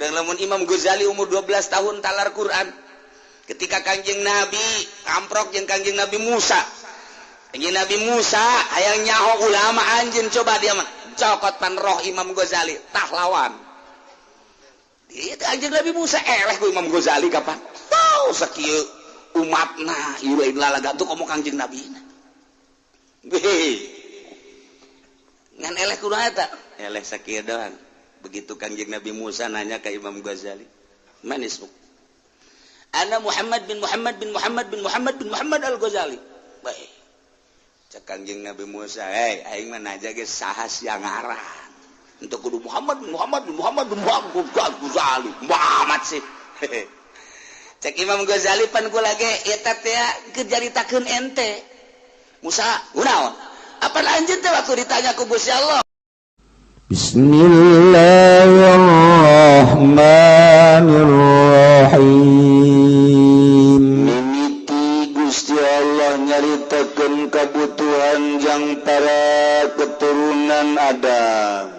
Urang lamun Imam Ghazali umur 12 tahun talar Quran. Ketika Kangjeng Nabi amprok jeung Kangjeng Nabi Musa. Kangjeng Nabi Musa hayang nyaho ulama anjeun coba dia mah. Cokot pan roh Imam Ghazali tah lawan. Itu Kangjeng Nabi Musa eleh ku Imam Ghazali kapan? Tau sakieu umatna ieu lain lalaga tuh komo Kangjeng Nabi. Hei. Ngan eleh kumaha eta? Eleh sakieu doang. Begitu Kangjeng Nabi Musa nanya ke Imam Ghazali, "Man ismuk?" "Ana Muhammad bin Muhammad bin Muhammad bin Muhammad bin Muhammad Al-Ghazali." Baik. Cek Kangjeng Nabi Musa, "Hei, aing mah nanya ge saha sia ngaran?" Untuk kudu Muhammad bin Muhammad bin Muhammad bin Muhammad Al-Ghazali. Muhammad sih. Cek Imam Ghazali pan kula ge eta teh keur caritakeun ente. Musa, kunaon? Apa lanjut teh waktu ditanya ku Gusti Allah? Bismillahirrahmanirrahim. Mimiti Gusti Allah nyaritakeun kabutuhan jang para keturunan Adam.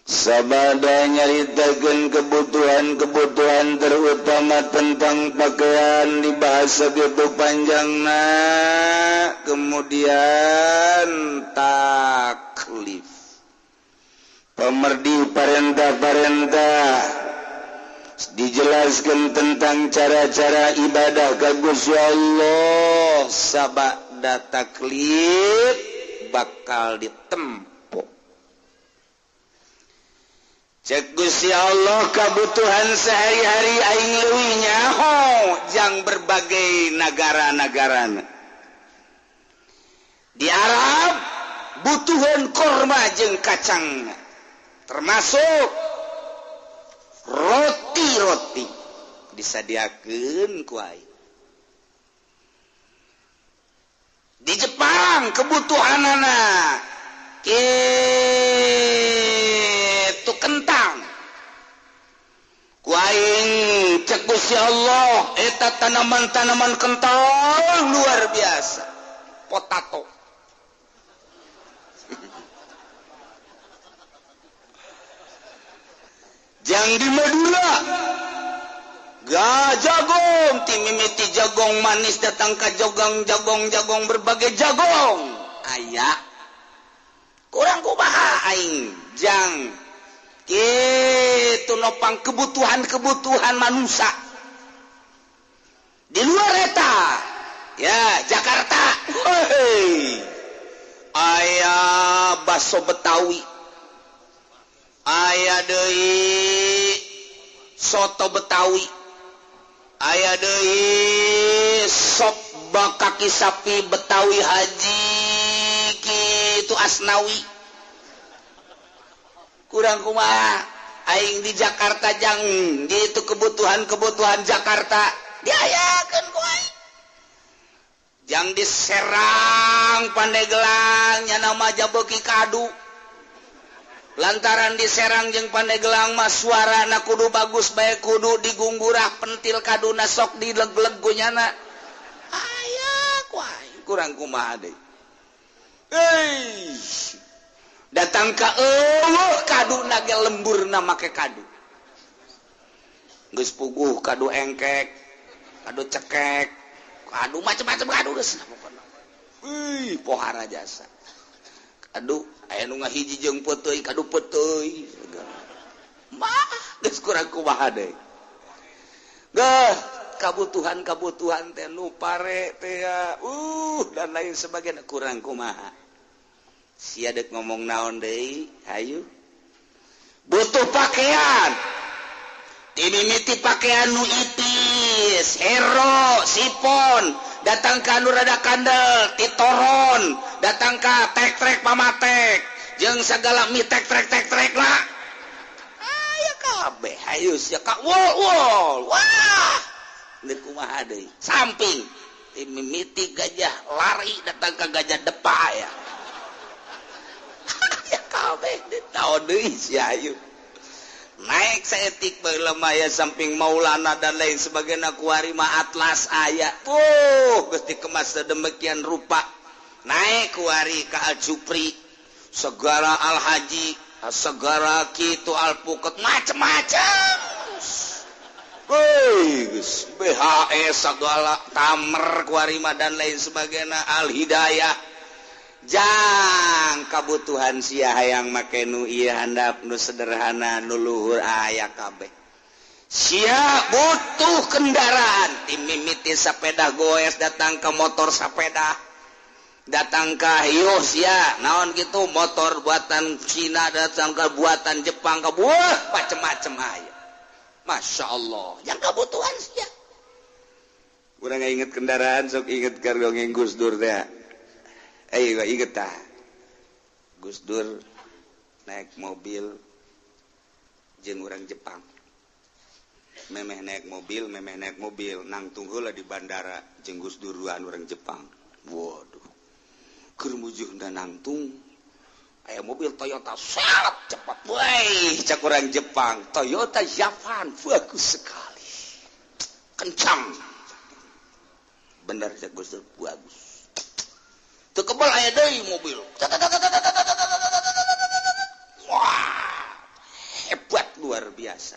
Sabada nyaritakeun kebutuhan-kebutuhan terutama tentang pakaian dibahas begitu panjangna, kemudian taklif pemerdi parentah-parentah dijelaskan tentang cara-cara ibadah ka Gusti Allah. Sabada taklif bakal ditempo. Cek Gusti Allah kebutuhan sehari-hari aing leuwih nyaho jang berbagai negara-negara. Di Arab butuhan korma jeung kacang, termasuk roti-roti disadiakeun ku aing. Di Jepang kebutuhanana kitu kentang ku aing. Cek Gusti Allah eta tanaman-tanaman kentang luar biasa, potato. Jang di Madura gak jagong, timimiti jagong manis datang ke jogong jagong jagong berbagai jagong aya kurang kumaha aing jang kitu nopang kebutuhan-kebutuhan manusia di luar eta ya Jakarta. Hei, aya baso Betawi, aya deui soto Betawi, aya deui sop kaki sapi Betawi Haji kitu Asnawi. Kurang kumaha aing di Jakarta jang gitu kebutuhan-kebutuhan Jakarta diayakeun ku aing. Jang di Serang Pandeglang nya nama jabeuki kadu. Lantaran di Serang jeung Pandeglang mah suarana kudu bagus bae kudu digunggurak pentil kaduna sok dileg-leg gunyana. Aya ku aing kurang kumaha deui. Euy. Datang ka eueuh kaduna ge lemburna make kadu. Geus puguh kadu engkek, kadu cekek, kadu macam-macam kadu geus pokona. Euy, pohara jasa. Kadu aya nu ngahiji jeung peuteuy, kadu peuteuy. Mah geus kurang kumaha deui. Geuh, kabutuhan-kabutuhan teh nu pare teh dan lain sebagainya kurang kumaha. Sia dek ngomong naon deui, hayu. Butuh pakaian. Dimimiti pakaian nu ipis, hero, sipon, datang ka nu rada kandel, titoron, datang ka tek-trek pamatek, jeung sagala mi tek-trek tek-trek lah. Aya kabeh, hayu sia ka wol wol. Wah, deuk kumaha deui. Samping dimimiti gajah lari datang ka gajah depa ya. Ya kabeh naon deui sia hayu. Naik saetik baheula mah ya samping Maulana dan lain sebagainya kuari mah Atlas aya. Geus dikemas sedemikian rupa. Naik kuari ka Al Jupri, segala Al Haji, Segara kitu alpukat macem-macem. Woi, geus BHS segala tamer kuarima dan lain sebagainya Al Hidayah. Jang kabutuhan sia hayang make nu ieu handap nu sederhana nu luhur aya kabeh. Sia butuh kendaraan ti mimiti sepeda goes datang ke motor sepeda. Datang ke hiyo sia naon gitu motor buatan Cina datang ke buatan Jepang ke buah macem-macem aya. Masya Allah yang kebutuhan sia. Urang inget kendaraan sok inget keur dongeng Gus Dur teh. Ayo inget tah. Gus Dur naik mobil jeung urang Jepang. Memeh naik mobil nangtung heula di bandara jeung Gus Dur duaan urang Jepang. Waduh. Keur mujuhna nangtung aya mobil Toyota sangat cepat. Woi, cak urang Jepang, Toyota Javan bagus sekali. Kencang. Bener cak Gus Dur, bagus. Teu kebal aya deui mobil. Wah, hebat luar biasa.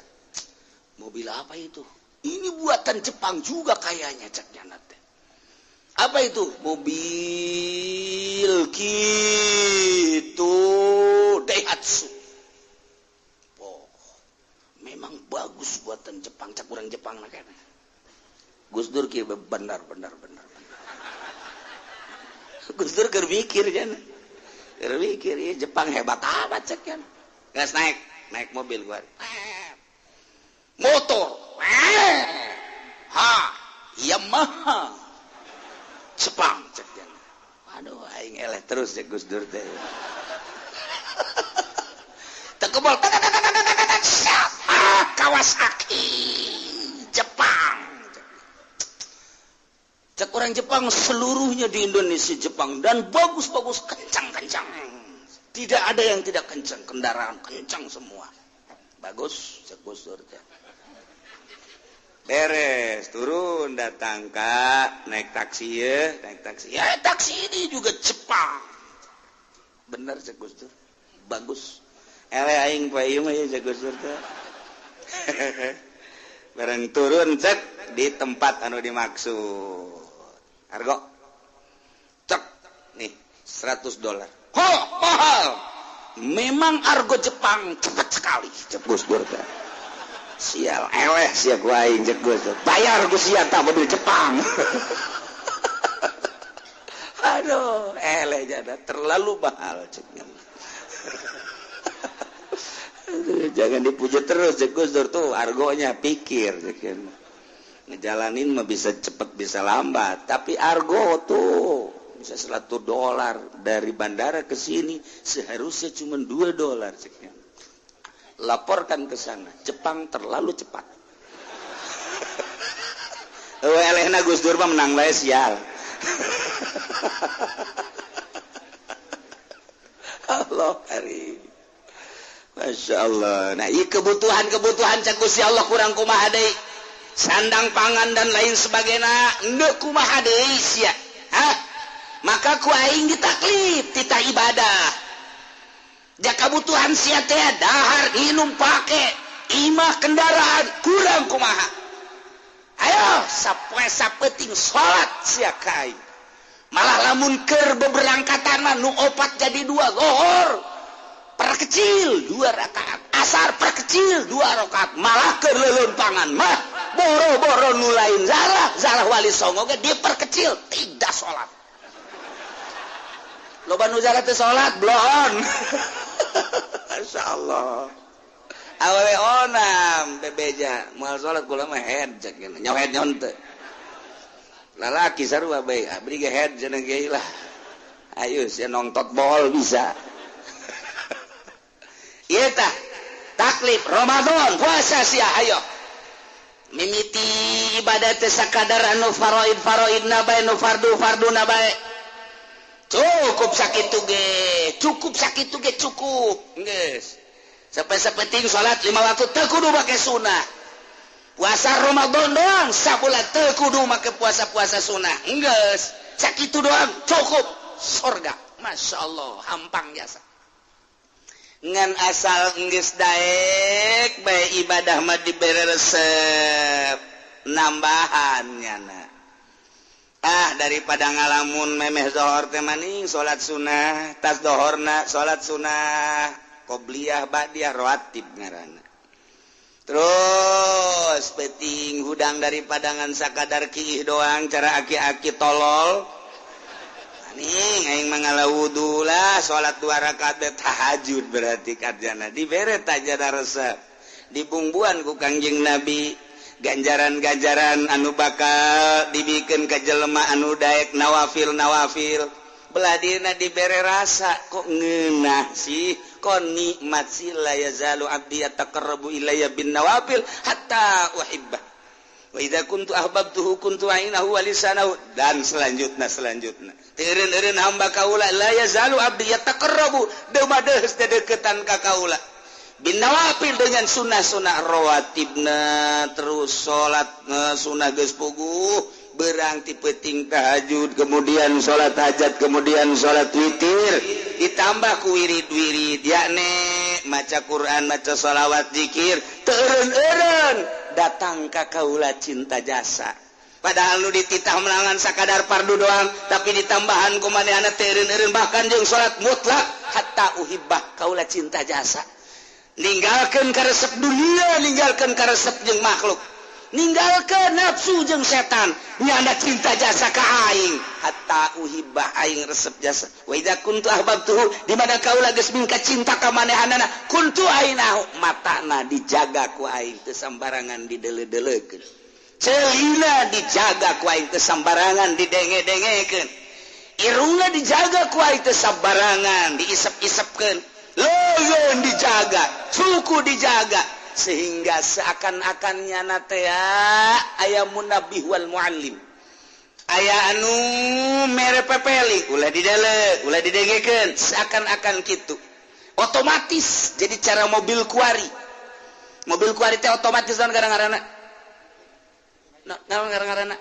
Mobil apa itu? Ini buatan Jepang juga kayaknya cak jana teh. Apa itu? Mobil gitu Daihatsu. Oh, memang bagus buatan Jepang cak urang Jepang na kayaknya. Gus Dur kieu benar. Gus Dur keur mikir jana. Keur mikir ieu Jepang hebat amat cek jana. Geus naik mobil gua. Motor. Ha, Yamaha. Jepang cek jana. Aduh aing eleh terus cek Gus Dur teh. Teu kebal. Kawasaki Jepang. Cek orang Jepang seluruhnya di Indonesia Jepang dan bagus-bagus kencang-kencang. Tidak ada yang tidak kencang, kendaraan kencang semua. Bagus cek Gus Dur teh. Beres, turun datang kak, naik taksi ya, naik taksi. Ya taksi ini juga Jepang. Bener cek Gus Dur. Bagus. Eleh aing poe ieu mah ya cek Gus Dur teh. Bareng turun cek di tempat anu dimaksud. Argo. Cek nih $100. Ho, mahal. Memang argo Jepang cepat sekali cek Gus Dur teh. Sial, eleh sia ku aing cek Gus Dur. Bayar ku sia tah mobil Jepang. Aduh, eleh jada terlalu mahal cek. Jangan dipuji terus cek Gus Dur tuh argonya pikir cek. Ngejalanin mah bisa cepet bisa lambat, tapi argo tuh bisa $100 dari bandara ke sini seharusnya cuma $2 ceknya. Laporkan ke sana, Jepang terlalu cepat. Elehna Gus Dur mah menang bae sial. Allah hari. Masya Allah. Nah, ieu kebutuhan-kebutuhan cek Gusti Allah kurang kumaha deui. Sandang pangan dan lain sebagainya endeu kumaha deui sia. Hah? Maka ku aing ditaklif titah ibadah. Ja kabutuhan sia teh dahar, minum, pake, imah, kendaraan kurang kumaha. Ayo sapoe sapeting salat sia ka aing. Malah lamun keur beberangkatan mah nu opat jadi 2 zuhur. Perkecil 2 rakaat, asar perkecil 2 rakaat, malah keur leuleumpangan mah boro-boro nu lain zarah wali songo ge diperkecil tidak salat. Loba nu zarah teu salat bloon. Masya Allah. Awewe onam bebeja moal salat kula mah head cek nyaho head nyaho teu. Lalaki sarua bae abdi ge head cenah ge lah. Ayo sia nongtot bol bisa. Ieu tah taklif Ramadan puasa sia ayo. Mimiti ibadah teh sakadar anu faraid faraidna bae nu fardu farduna bae. Cukup sakitu ge, cukup sakitu ge cukup. Geus. Sampai-sapeting salat 5 waktu teu kudu make sunah. Puasa Ramadan doang sabulan teu kudu make puasa-puasa sunah. Geus, sakitu doang cukup surga. Masya Allah, hampang jasa. Ngan asal geus daek bae ibadah mah dibere resep nambahan nyana. Ah daripada ngalamun memeh zohor teh maning salat sunah, tas dohorna salat sunah, qobliyah ba'diyah rawatib ngaranna. Terus peting hudang daripada ngan sakadar kiih doang cara aki-aki tolol. Nih aing mangala wudu lah salat 2 rakaat tahajud berarti karjana dibere tajana resep dibungbuan ku Kangjeng Nabi ganjaran-ganjaran anu bakal dibikeun ka jelema anu daek nawafil-nawafil belah dina dibere rasa kok ngeunah sih kok nikmat sih la yazalu abdi yataqarrabu ilayya bin nawafil hatta uhibbah wa idza kuntu ahbabtuhu kuntu ainahu wa lisanahu dan selanjutnya teureun-eureun hamba kaula la yazalu abdi yataqarrabu deumadeus dedeketan ka kaula bin nawafil dengan sunnah-sunnah rawatibna terus salat sunnah geus puguh berang ti peuting tahajud kemudian salat hajat kemudian salat witir ditambah ku wirid-wirid yakni maca Quran maca sholawat zikir teureun-eureun datang ka kaula cinta jasa padahal nu dititah melangan sakadar fardu doang tapi ditambahan ku manehna teureun-eureun bahkan jeung salat mutlak hatta uhibbah kaula cinta jasa ninggalkeun karesep dunia ninggalkeun karesep jeung makhluk ninggalkeun nafsu jeung setan nyanda cinta jasa ka aing hatta uhibbah aing resep jasa wa idza kuntu ahbabtuhu di mana kaula geus mingka cinta ka manehanana kuntu ainahu matana dijaga ku aing teu sambarangan dideuleu-deleukeun ceulina dijaga ku aing teu sambarangan didenge-dengekeun irungna dijaga ku aing teu sambarangan diisep-isepkeun leuleun dijaga suku dijaga sehingga seakan-akan nyana teh aya munabih wal muallim aya anu mere pepeli ulah didele ulah didengekeun seakan-akan kitu otomatis jadi cara mobil kuari teh otomatis naon ngaranna naon ngaranna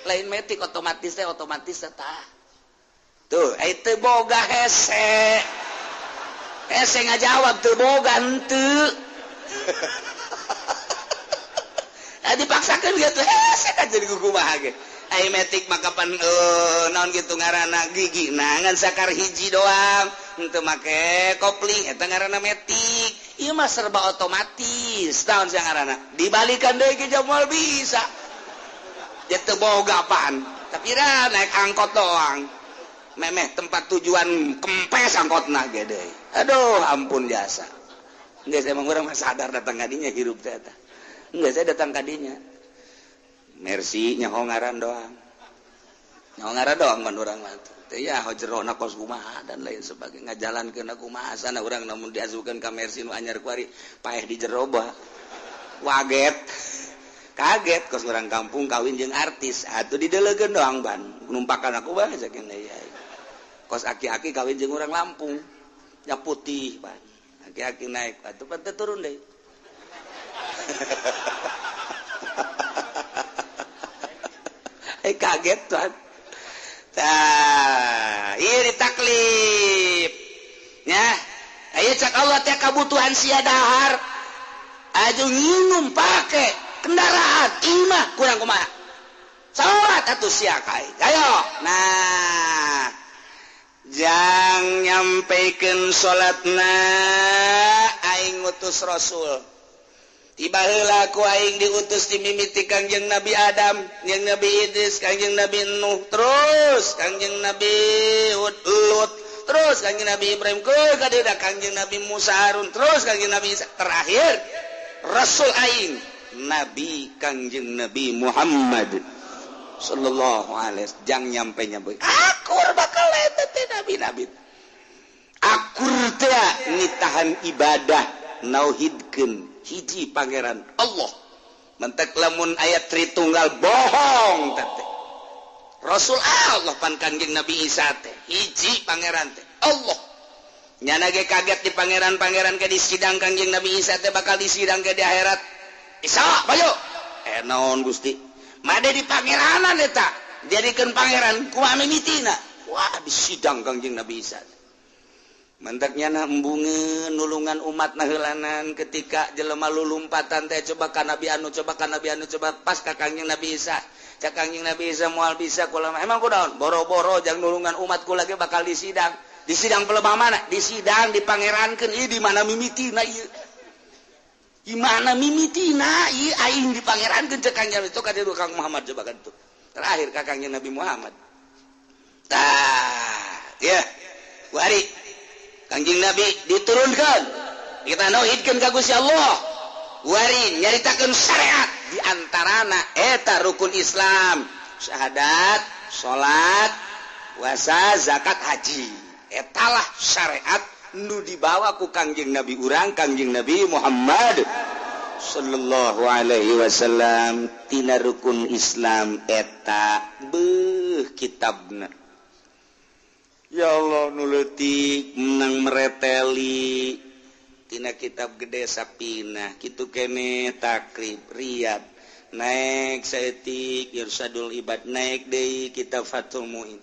lain metik otomatis teh otomatis tah tuh aya teu boga hese hese ngajawab teu boga henteu dipaksakan gitu hese jadi kumaha ge ai metik maka pan naon kitu ngaranna gigi nah ngan sakar hiji doang henteu make kopling eta ngaranna metik ieu mah serba otomatis naon sia ngaranna dibalikan deui ke moal bisa ya teu boga apaan tapi ra naik angkot doang memeh tempat tujuan kempes angkotna ge deui aduh ampun jasa. Enggak, saya emang orang sadar datang kadinya hirup teh eta. Enggak, saya datang kadinya. Mercy nyaho ngaran doang. Nyaho ngaran doang mun urang mah teh ya jerona kos kumaha dan lain sebagainya. Ngajalankeun kumaha sana urang namun diasukeun ka Mercy nu anyar kuari paeh di jero bah. Waget. Kaget kos urang kampung kawin jeung artis. Atuh dideulegeun doang ban. Numpakan aku bae saking deui. Kos aki-aki kawin jeung urang Lampung. Nya putih ban. Aki-aki naik atuh pan turun deui. Kaget tuan. Tah, ieu ditaklif. Nya, aya cak Allah teh kabutuhan sia dahar. Aju nginum pake kendaraan imah kurang kumaha. Salat atuh sia kae. Ayo. Nah, jang nyampaikan salatna aing ngutus rasul. Tiba heula ku aing diutus dimimiti Kangjeng Nabi Adam, jeung Nabi Idris, Kangjeng Nabi Nuh, terus Kangjeng Nabi Hud, Lut, terus Kangjeng Nabi Ibrahim, ke kadida Kangjeng Nabi Musa, Harun, terus Kangjeng Nabi Isa, terakhir rasul aing Nabi Kangjeng Nabi Muhammad sallallahu alaihi wasallam. Jang nyampe nyampe akur bakal eta teh nabi-nabi akur teh nitahan ibadah nauhidkeun hiji pangeran Allah mentek lamun ayat Tritunggal bohong teh Rasul Allah pan Kangjeng Nabi Isa teh hiji pangeran teh Allah nyana ge kaget di pangeran-pangeran ke disidang Kangjeng Nabi Isa teh bakal disidang ke di akhirat. Isa bayo naon Gusti made di pangeranan eta jadikeun pangeran kumaha mimitina wah disidang Kangjeng Nabi Isa. Mantaknya na embungeun nulungan umat na heulanan ketika jelema lulumpatan teh coba ka Nabi anu, coba ka Nabi anu, coba pas ka Kangjeng Nabi Isa. Cak Kangjeng Nabi Isa moal bisa kula mah. Emang kunaon? Boro-boro jang nulungan umat kula ge bakal disidang. Disidang pelebah mana? Disidang dipangerankeun ieu di mana mimitina ieu. Di mana mimitina ieu aing dipangerankeun cek Kangjeng itu ka dieu Kang Muhammad coba kan tuh. Terakhir ka Kangjeng Nabi Muhammad. Tah, ya. Wari Kangjeng Nabi diturunkan, kita nauhidkeun ka Gusti Allah. Wari nyaritakeun syariat di antarana eta rukun Islam, syahadat, salat, puasa, zakat, haji. Etalah syariat nu dibawa ku Kangjeng Nabi urang, Kangjeng Nabi Muhammad sallallahu alaihi wasallam. Tina rukun Islam eta beuh kitabna. Ya Allah nu leutik menang mereteli tina kitab gede Sapinah kitu kene Takrib Riyad naik saeutik Irsyadul Ibad naik deui kitab Fathul Muin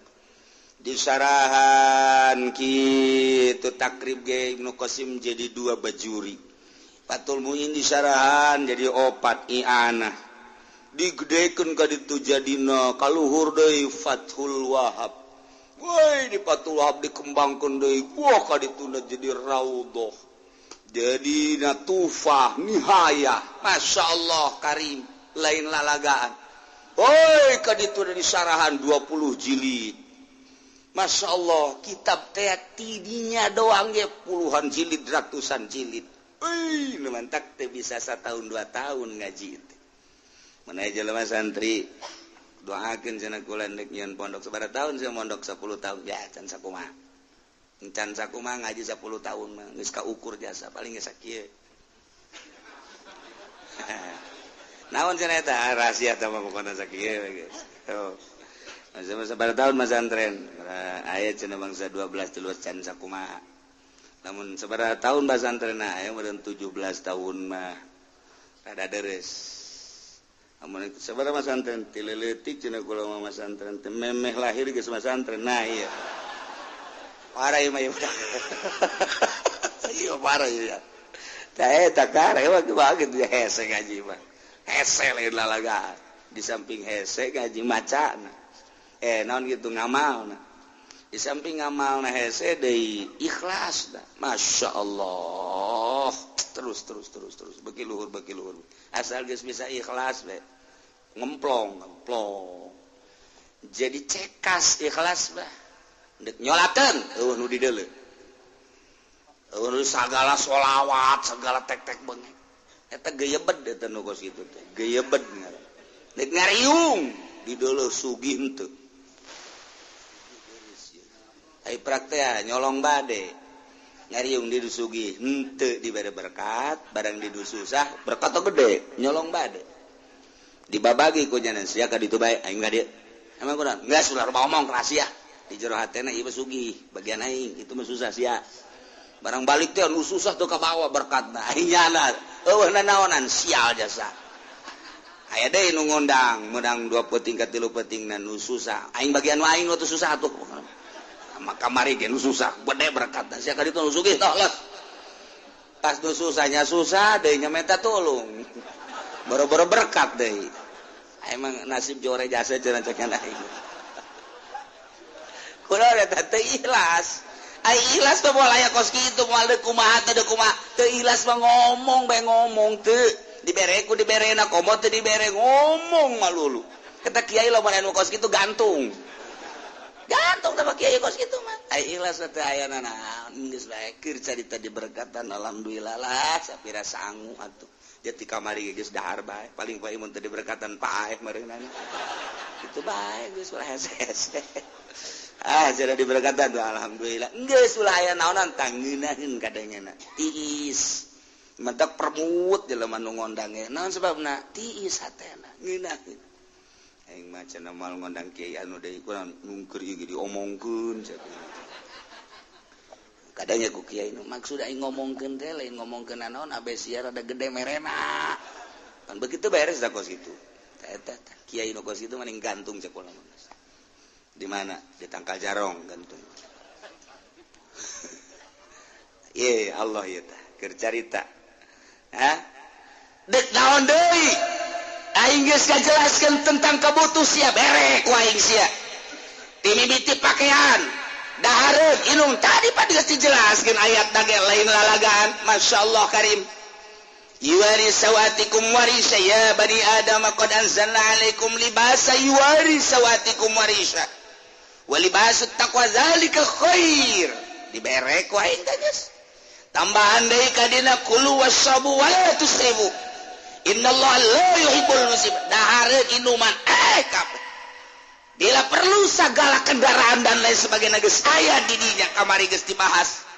disarahan kitu Takrib ge Ibnu Qasim jadi 2 bajuri, Fathul Muin disarahan jadi 4 i'anah digedekeun ka ditu jadina kaluhur deui Fathul Wahab. Woi di Fathul Wahab dikembangkeun deui, wah ka dituna jadi raudhah, jadi natufah nihayah. Masya Allah karim lain lalagaan. Woi ka dituna disarahan 20 jilid. Masya Allah kitab teh tidinya doang ge puluhan jilid, ratusan jilid. Wih nu mantak teh bisa 1 tahun 2 tahun ngaji teh. Mana jelema santri doakeun cenah kula nek nyieun pondok sabaraha tahun sia mondok 10 tahun ya can sakumaha. Can sakumaha ngaji 10 tahun mah geus kaukur jasa paling geus sakieu. Naon cenah eta rahasia teh mah pokona sakieu we geus. Oh. Masa sabaraha tahun masantren aya cenah bangsa 12 13 can sakumaha. Lamun sabaraha tahun masantren aya meureun 17 tahun mah rada deres. Amun sabaraha masantren ti leutik cenah kula mah masantren teh memeh lahir geus masantren. Nah iya. Parah ieu mah ieu. Ieu parah ieu. Tah eta kare mah kitu hese ngaji mah. Hese lain lalagaan. Di samping hese ngaji macana. Naon gitu ngamalna. Di samping ngamalna hese deui ikhlas da. Masya Allah. Terus terus terus terus beki luhur beki luhur. Asal geus bisa ikhlas we. Ngemplong ngemplong. Jadi cekas ikhlas bah. Ndek nyolakeun eueuh nu dideuleu. Eueuh nu sagala sholawat, segala tek-tek beungek. Eta geyebed eta nu kos kitu teh. Geyebed ngaran. Ndek ngariung dideuleu sugih henteu. Ai praktea nyolong bade. Ngariung di sugih henteu dibere berkat, barang di susah berkat gede nyolong bade. Dibabagi ku nyanan sia ka ditu bae aing ka dieu. Emang kurang? Geus ulah loba omong rahasia. Di jero hatena ieu mah sugih, bagian aing itu mah susah sia. Barang balik teh nu susah teu kabawa berkatna. Aing nyana eueuh nanaonan sial jasa. Aya deui nu ngondang, meunang 2 peuting ka 3 peuting na nu susah. Aing bagian nu aing nu teu susah atuh. Maka kamari ge nu susah, gede berkatna. Sia ka ditu nu sugih toh los. Pas nu susahnya susah deui nya menta tulung. Boro-boro berkat deui. Emang nasib jore jasa cenah cek aing. Kula eta teu ikhlas. Ai ikhlas teh moal aya kos kitu moal deuk kumaha teh deuk kumaha. Teu ikhlas mah ngomong bae ngomong teu dibere ku diberena komo teu dibere ngomong malulu. Eta kiai lamun anu kos kitu gantung. Gantung teh kiai kos kitu mah. Ai ikhlas teh aya naon geus bae keur carita diberkatan alhamdulillah lah sapira sangu atuh. Jadi kamari geus dahar bae paling bae mun teu diberkatan paeh meureunana. Itu bae geus ulah hese-hese. Ah jadi diberkatan tuh alhamdulillah. Geus ulah aya naonan tangeunaheun kadangena. Tiis. Mentak permut jelema nu ngondang ge. Naon sebabna? Tiis hatena ngeunaheun. Aing mah cenah moal ngondang kiai anu deui kurang nungkeur ieu ge diomongkeun cenah. Kadangnya ku kiai nu maksud aing ngomongkeun teh lain ngomongkeun naon abe sia rada gede merena. Kan begitu beres da kos kitu. Eta kiai nu kos kitu mending gantung cek kula mah. Di mana? Di tangkal jarong gantung. Ye Allah ieu tah keur carita. Hah? Dek naon deui? Aing geus ngajelaskeun tentang kabutuh sia bere ku aing sia. Timimiti pakaian, dahareun, inung tadi pan geus dijelaskeun ayat dage lain lalagaan. Masyaallah karim. Yuwari sawatikum warisa ya bani Adam qad anzalna alaikum libasa yuwari sawatikum warisa. Wa libasut taqwa zalika khair. Dibere ku aing teh geus. Tambahan deui ka dina kulu wasabu wa la tusrifu. Innallaha la yuhibbul musrifin. Dahareun inuman kabeh. Bila perlu segala kendaraan dan lain sebagainya geus aya di dinya kamari geus dibahas.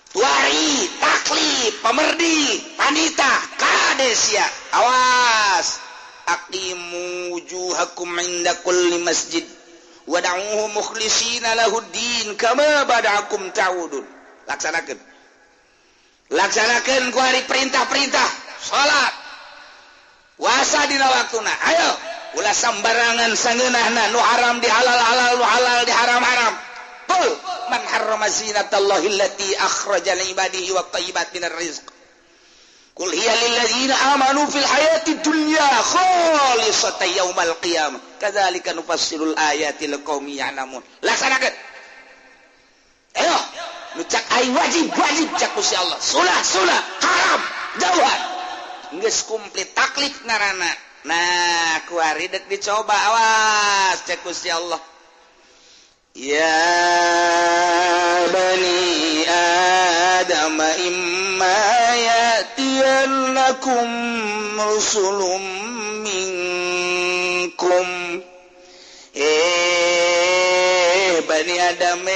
Tuari, taklif, pemerdi, panita, kadesia. Awas. Aqimu wujuhakum inda kulli masjid wad'uuhu mukhlishina lahuddin kama bada'akum ta'udun. Laksanakeun. Laksanakeun ku hari perintah-perintah salat. Puasa dina waktuna. Ayo, ulah sambarangan sangeunahna nu haram di halal-halal, nu halal di haram-haram. Qul man harrama zinatallahi allati akhraja li ibadihi wat thayyibat minar rizq. Qul hiya lil ladzina amanu fil hayati dunya khalisatan yaumal qiyamah. Kadzalika nufassilul ayati liqaumin ya'lamun. Laksanakeun. Ayo, nu cak aing wajib wajib cak Gusti Allah. Sunah sunah, haram jauhan. Geus komplit taklif ngaranna. Nah, kuari dek dicoba awas cek Gusti Allah. Ya bani Adam imma ya'tiyannakum rusulun minkum. Bani Adam,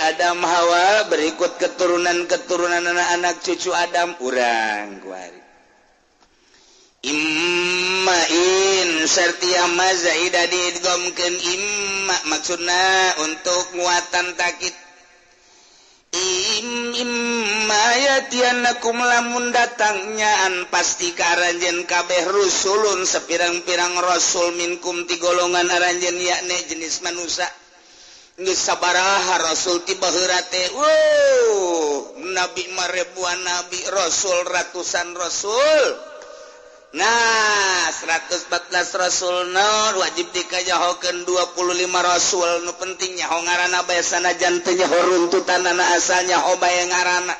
Adam Hawa berikut keturunan-keturunan anak-anak cucu Adam urang kuari. Imma in sertia ma zaida diidghamkeun imma maksudna untuk muatan takit. Imma yatianakum lamun datangnya an pasti ka aranjeun kabeh rusulun sepirang-pirang rasul minkum ti golongan aranjeun yakni jenis manusia. Geus sabaraha rasul ti baheula teh. Wuh, nabi mah ribuan nabi, rasul ratusan rasul. Nah, 114 rasul nu wajib dikajahokeun 25 rasul nu penting nyaho ngaranna bae sanajan teu nyaho runtutanana asal nyaho bae ngaranna.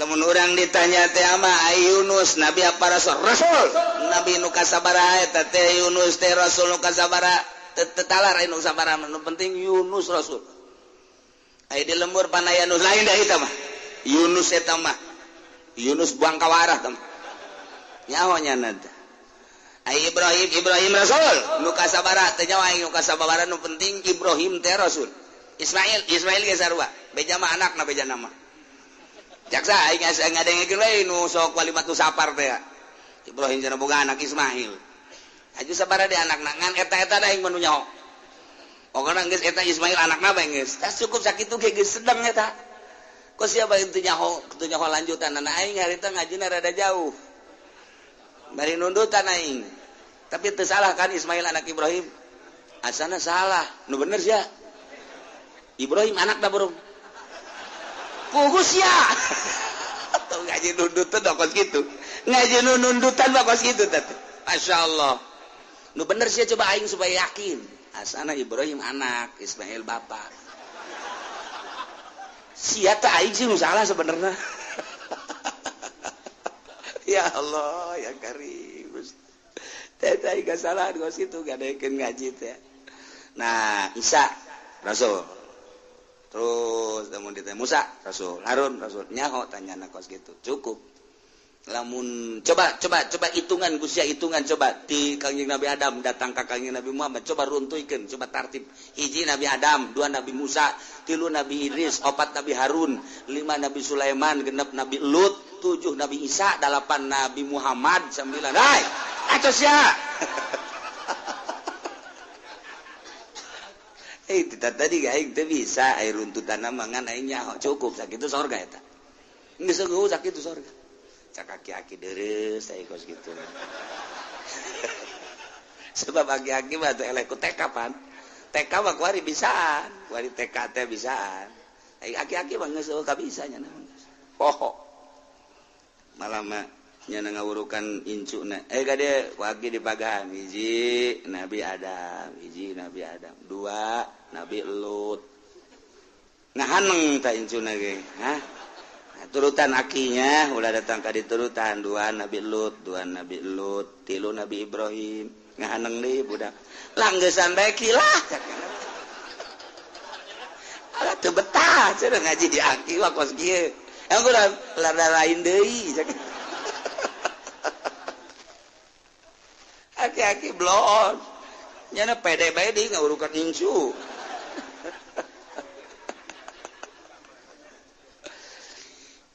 Lamun urang ditanya teh ama Yunus nabi apa rasul? Rasul. Nabi nu kasabaraha eta teh Yunus teh rasul nu kasabaraha teu talar nu sabaraha nu penting Yunus rasul. Aya di lembur panaya Yunus lain da eta mah. Yunus eta mah. Yunus buang kawarah teh. Nyahonya nada. Ai Ibrahim, Ibrahim rasul. Nu kasabara teh nyawa aing nu kasabara nu penting Ibrahim teh rasul. Ismail, Ismail ge sarua. Beja mah anakna beja nama. Jaksa aing asa ngadengekeun we nu sok walimatu sapar teh. Ibrahim cenah boga anak Ismail. Aju sabara di anakna ngan eta-eta da aing mah nu nyaho. Pokona geus eta Ismail anakna bae geus. Tah cukup sakitu ge geus sedeng eta. Kok sia bae teu nyaho lanjutan aing harita ngajina rada jauh. Bari nundutan aing. Tapi teu salah kan Ismail anak Ibrahim? Asana salah. Nu bener sia. Ibrahim anak da burung. Pugus sia. Tuh ngaji nundutan kos kitu. Ngaji nundutan kos kitu teh. Masyaallah. Nu bener sia coba aing supaya yakin. Asana Ibrahim anak, Ismail bapak. Sia teh aing sih nu salah sebenarnya. Ya Allah, ya Karim. Teh teh kesalahan kos kitu gadekeun ngaji teh. Nah, Isa rasul. Terus lamun ditanya Musa rasul, Harun rasul, nyaho tanyana kos kitu. Cukup. Lamun coba hitungan Gusti hitungan coba ti Kangjeng Nabi Adam datang ka Kangjeng Nabi Muhammad coba runtuikeun, coba tartib. Hiji Nabi Adam, 2 Nabi Musa, 3 Nabi Idris, 4 Nabi Harun, 5 Nabi Sulaiman, 6 Nabi Lut, 7 Nabi Isa, 8 Nabi Muhammad, 9. Hai, acos ya. Tadi aing teu bisa air runtutan mangan aing nyaho cukup sakitu sorga eta. Geus eueuh sakitu sorga. Cak aki-aki deres saya kos gitu. Sebab aki-aki mah teh eleh ku TK pan. TK mah kuari bisaan, kuari TK teh bisaan. Aki-aki mah geus eueuh kabisa nya poho. Malah mah nya ngawurukan incuna. Kade ku aki dipagahan hiji Nabi Adam, hiji Nabi Adam, dua Nabi Lut. Ngahaneng ta incuna ge, hah? Nah, turutan akinya ulah datang ka diturutan dua Nabi Lut, dua Nabi Lut, tilu Nabi Ibrahim. Ngahaneng deui budak. Langgesan bae kilah. Alah teu betah cenah ngaji di aki mah kos kieu. Emang kurang lada lain deui. Aki-aki bloon. Nyana pede bae deui ngawurukan incu.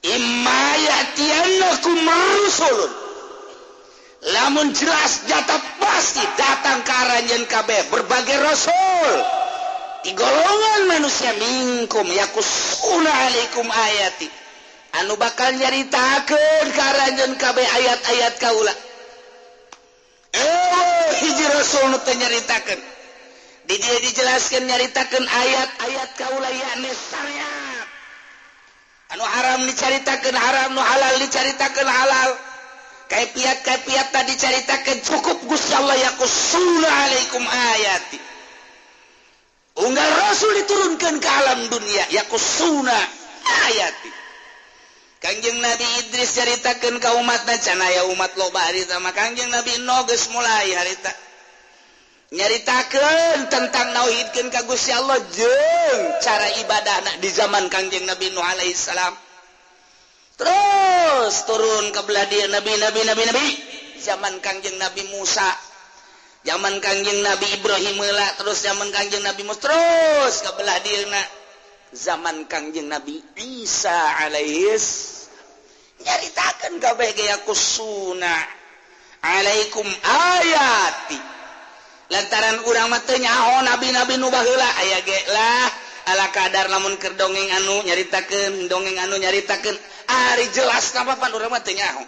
Imma ya'tiyannakum rusulun. Lamun jelas nyata pasti datang ka aranjeun kabeh berbagai rasul. Di golongan manusia minkum yakusuna alaikum ayati. Anu bakal nyaritakeun ka aranjeun kabeh ayat-ayat kaula. Hiji rasul nu teu nyaritakeun. Di dieu dijelaskeun nyaritakeun ayat-ayat kaula yakni syariat. Anu haram dicaritakeun haram, nu halal dicaritakeun halal. Kaifiat-kaifiat tadi dicaritakeun cukup Gusti Allah yakusuna alaikum ayati. Unggal rasul diturunkan ke alam dunia yakusuna ayati. Kangjeng Nabi Idris caritakeun ka umatna can aya umat loba harita mah Kangjeng Nabi Nuh geus mulai harita. Nyaritakeun tentang nauhidkeun ka Gusti Allah jeung cara ibadahna di zaman Kangjeng Nabi Nuh alaihi salam. Terus turun ke belah dieu nabi nabi nabi nabi zaman Kangjeng Nabi Musa. Zaman Kangjeng Nabi Ibrahim heula, terus zaman Kangjeng Nabi Musa, terus ke belah dieuna zaman Kangjeng Nabi Isa alaihis nyaritakeun kabeh ge yakusuna alaikum ayati. Lantaran urang mah teu nyaho nabi-nabi nu baheula aya ge lah ala kadar lamun keur dongeng anu nyaritakeun, dongeng anu nyaritakeun, ari jelas napa pan urang mah teu nyaho.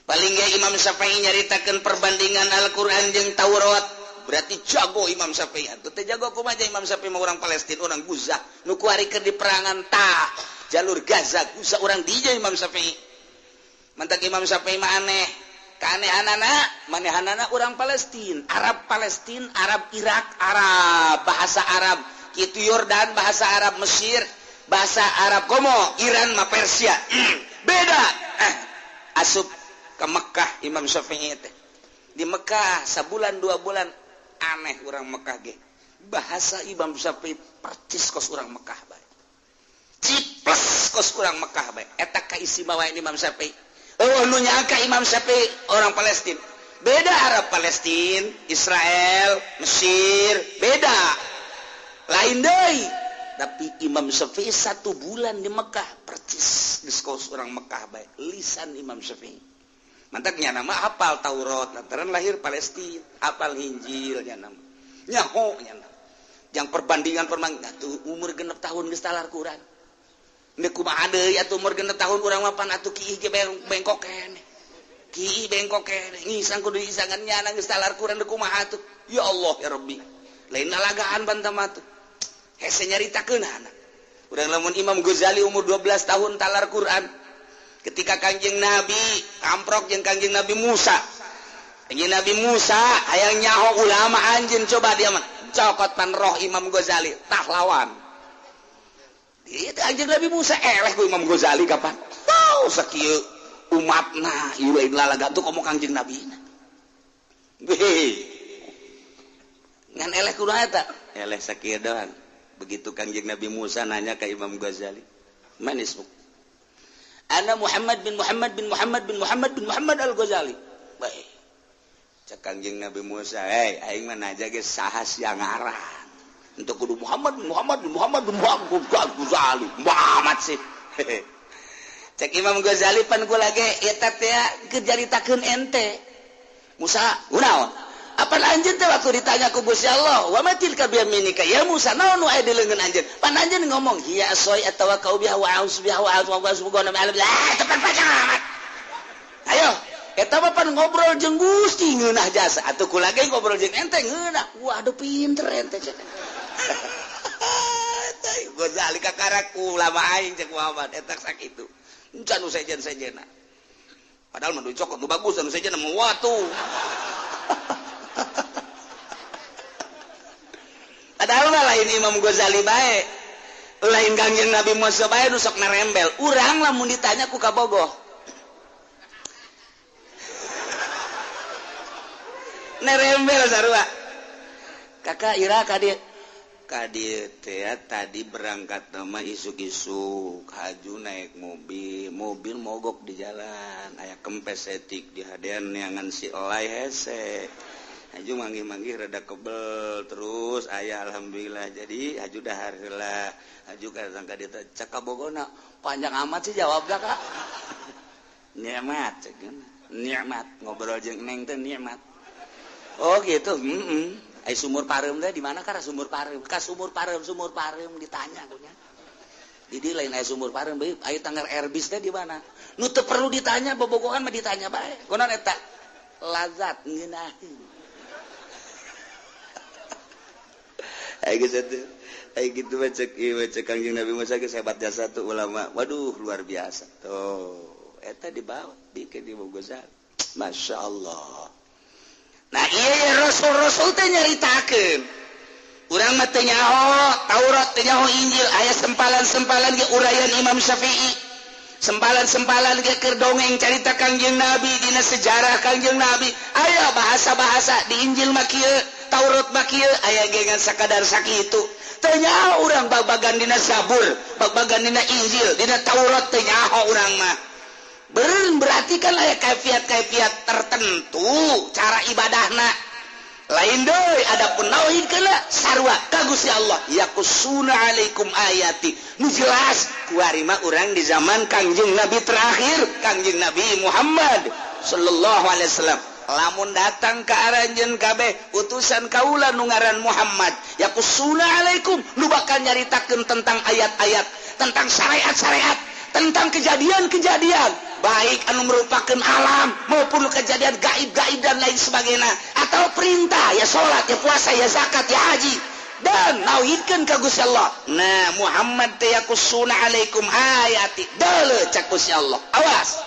Paling ge Imam Syafi'i nyaritakeun perbandingan Al-Qur'an jeung Taurat, berarti jago Imam Syafi'i. Atuh teu jago kumaha Imam Syafi'i mah urang Palestina, urang Gaza, nu kuari keur di perangan ta jalur Gaza, Gaza urang dieu Imam Syafi'i. Mantak Imam Syafi'i mah aneh. Keanehanana, manehanana urang Palestina, Arab Palestina, Arab Irak, Arab bahasa Arab, kitu Yordan bahasa Arab Mesir, bahasa Arab komo, Iran mah Persia. Beda. Asup ke Mekah Imam Syafi'i teh. Di Mekah sabulan dua bulan aneh urang Mekah ge. Bahasa Imam Syafi'i percis kos urang Mekah bae. Ciples kos urang Mekah bae. Eta kaistimewaan Imam Syafi'i. Oh, nu nyangka Imam Syafi'i orang Palestina. Beda Arab Palestina, Israel, Mesir, beda. Lain deui. Tapi Imam Syafi'i 1 bulan di Mekah percis geus orang Mekah bae. Lisan Imam Syafi'i. Mantaknya nama hafal Taurat, lantaran lahir Palestina, hafal Injil nya nama. Nyaho nya nama. Yang perbandingan perbandingan tuh umur 6 tahun geus talar Quran. Deuk kumaha deui atuh umur 6 tahun urang mah pan atuh kiih ge bengkok keneh. Kiih bengkok keneh, ngisang kudu isangan nyana geus talar Quran deuk kumaha atuh. Ya Allah ya Rabbi. Lain lalagaan bantam atuh. Hese nyaritakeun anak. Urang lamun Imam Ghazali umur 12 tahun talar Quran. Ketika Kangjeng Nabi amprok jeung Kangjeng Nabi Musa. Kangjeng Nabi Musa hayang nyaho ulama anjeun coba dia mah. Cokot pan roh Imam Ghazali tah lawan. Ieu Kangjeng Nabi Musa eleh ku Imam Ghazali kapan? Wow sakieu umatna ieu lain lalaga tuh komo Kangjeng Nabi na. Heh. Ngan eleh kudu eta? Eleh sakieu doang. Begitu Kangjeng Nabi Musa nanya ke Imam Ghazali, "Man ismuk?" Ana Muhammad bin Muhammad bin Muhammad bin Muhammad bin Muhammad Al-Ghazali. Baik. Cek Kangjeng Nabi Musa, "Hei, aing mah naja ge saha sia ngaran." Untuk kudu Muhammad bin Muhammad bin Muhammad bin Muhammad Ghazali. Muhammad sih. Cek Imam Ghazali pan kula ge eta teh keur caritakeun ente. Musa, kunaon? Apa anjeun teh waktu ditanya ku Gusti Allah, "Wa ma tilka biyaminika ya Musa?" Naon nu aya di leungeun anjeun? Pan anjeun ngomong, "Hiya asoi atawakkau biha wa a'udzu biha wa a'udzu biha wa tepan panjang amat." Ayo, eta mah pan ngobrol jeung Gusti ngeunah jasa. Atuh kula ge ngobrol jeung ente ngeunah. Waduh pinter ente cek. Ghazali kakara ulama aing cek Muhammad eta sakitu. Encan nu sejen-sejena. Padahal mah dicokot nu bagus anu sejen mah watu. Padahal mah lain Imam Ghazali bae. Lain Kangjeng Nabi Musa bae nu sok narembel. Urang lamun ditanya ku kabogoh. Nerembel sarua. Kakak ira ka dieu. Ka dieu teh tadi berangkat mah isuk-isuk, haju naik mobil, mobil mogok di jalan, aya kempes etik di hadean neangan si elai hese. Haju manggih-manggih rada kebel terus aya alhamdulillah jadi haju dahar heula. Haju ka sangka dieu teh cek kabogona panjang amat sih jawabna Kak. Nikmat cek. Nikmat ngobrol jeung neng teh nikmat. Oh gitu. Ai sumur pareum teh di mana ka sumur pareum? Ka sumur pareum ditanya kunya. Di dieu lain aya sumur pareum bae, aya tanggar Airbus teh di mana? Nu teu perlu ditanya bobogohan mah ditanya bae. Kunaon eta? Lazat ngeunaheun. Ai geus atuh. Ai kitu mah cek ieu cek Kangjeng Nabi Musa geus hebat jasa tuh ulama. Waduh luar biasa. Tuh, eta dibawa bikin di Ghazali. Masya Allah. Nah iya rasul-rasul teh nyaritakeun. Urang mah teu nyaho Taurat, teu nyaho Injil, aya sempalan-sempalan ge uraian Imam Syafi'i. Sempalan-sempalan ge keur dongeng carita Kangjeng Nabi dina sejarah Kangjeng Nabi. Aya bahasa-bahasa di Injil mah kieu, Taurat mah kieu, aya ge ngan sakadar sakitu. Teu nyaho urang bag-bagan dina Zabur, bag-bagan dina Injil, dina Taurat teu nyaho urang mah. Berarti kan aya kaifiat-kaifiat tertentu cara ibadahna. Lain deui adapun nauhid kana sarua ka Gusti Allah yaqusuna alaikum ayati. Nu jelas kuari mah urang di zaman Kangjeng Nabi terakhir, Kangjeng Nabi Muhammad sallallahu alaihi wasallam. Lamun datang ka aranjeun kabeh utusan kaula nu ngaran Muhammad yaqusuna alaikum nu bakal nyaritakeun tentang ayat-ayat, tentang syariat-syariat, tentang kejadian-kejadian baik anu merupakan alam maupun kejadian gaib-gaib dan lain sebagainya, atau perintah ya salat, ya puasa, ya zakat, ya haji, dan nauhidkeun ka Gusti Allah. Nah Muhammad teh yaqusuna alaikum ayati deuleu cak Gusti Allah. Awas,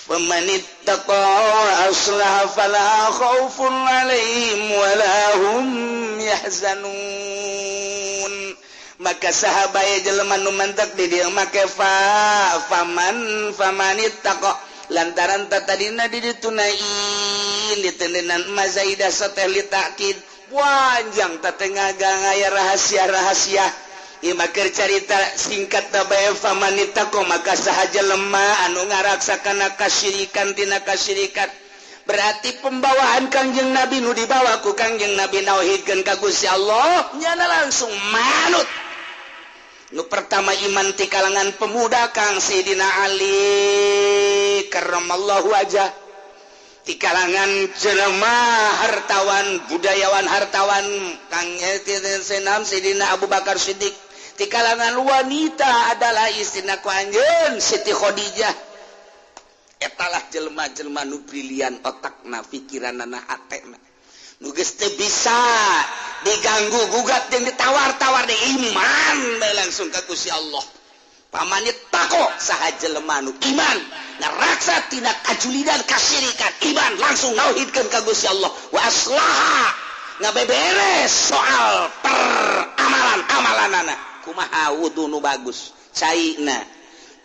famanittaqa aslaha fala khaufun alaihim wala hum yahzanun. Maka sahabat jelema nu mantek di dieu make fa faman famanittaqa lantaran tatadina di ditunain ditendenan mazaidah sateh li ta'kid panjang tatengah aya rahasia-rahasia ieu mah keur carita singkat bae famanittaqa maka saha jelema anu ngaraksa kana kasyirikan tina kasyirikan. Berarti pembawaan Kangjeng Nabi nu dibawa ku Kangjeng Nabi nauhidkeun ka Gusti Allah nyana langsung manut. Nu pertama iman ti kalangan pemuda Kang Sayyidina Ali karramallahu wajah, ti kalangan jelema hartawan, budayawan hartawan Kang Senam Sayyidina Abu Bakar Siddiq, ti kalangan wanita adalah istrina ku anjeun Siti Khadijah. Etalah jelema-jelema nu brilian otakna, pikiranna, hatena. Nu geus teu bisa diganggu gugat jeung ditawar-tawar di iman bae langsung ka Gusti Allah. Pamane tako saha jelema nu iman ngaraksa tina kajulidan kasyirikan, iman langsung nauhidkeun ka Gusti Allah wa aslaha ngabeberes soal peramalan-amalanana. Kumaha wudu nu bagus, caina,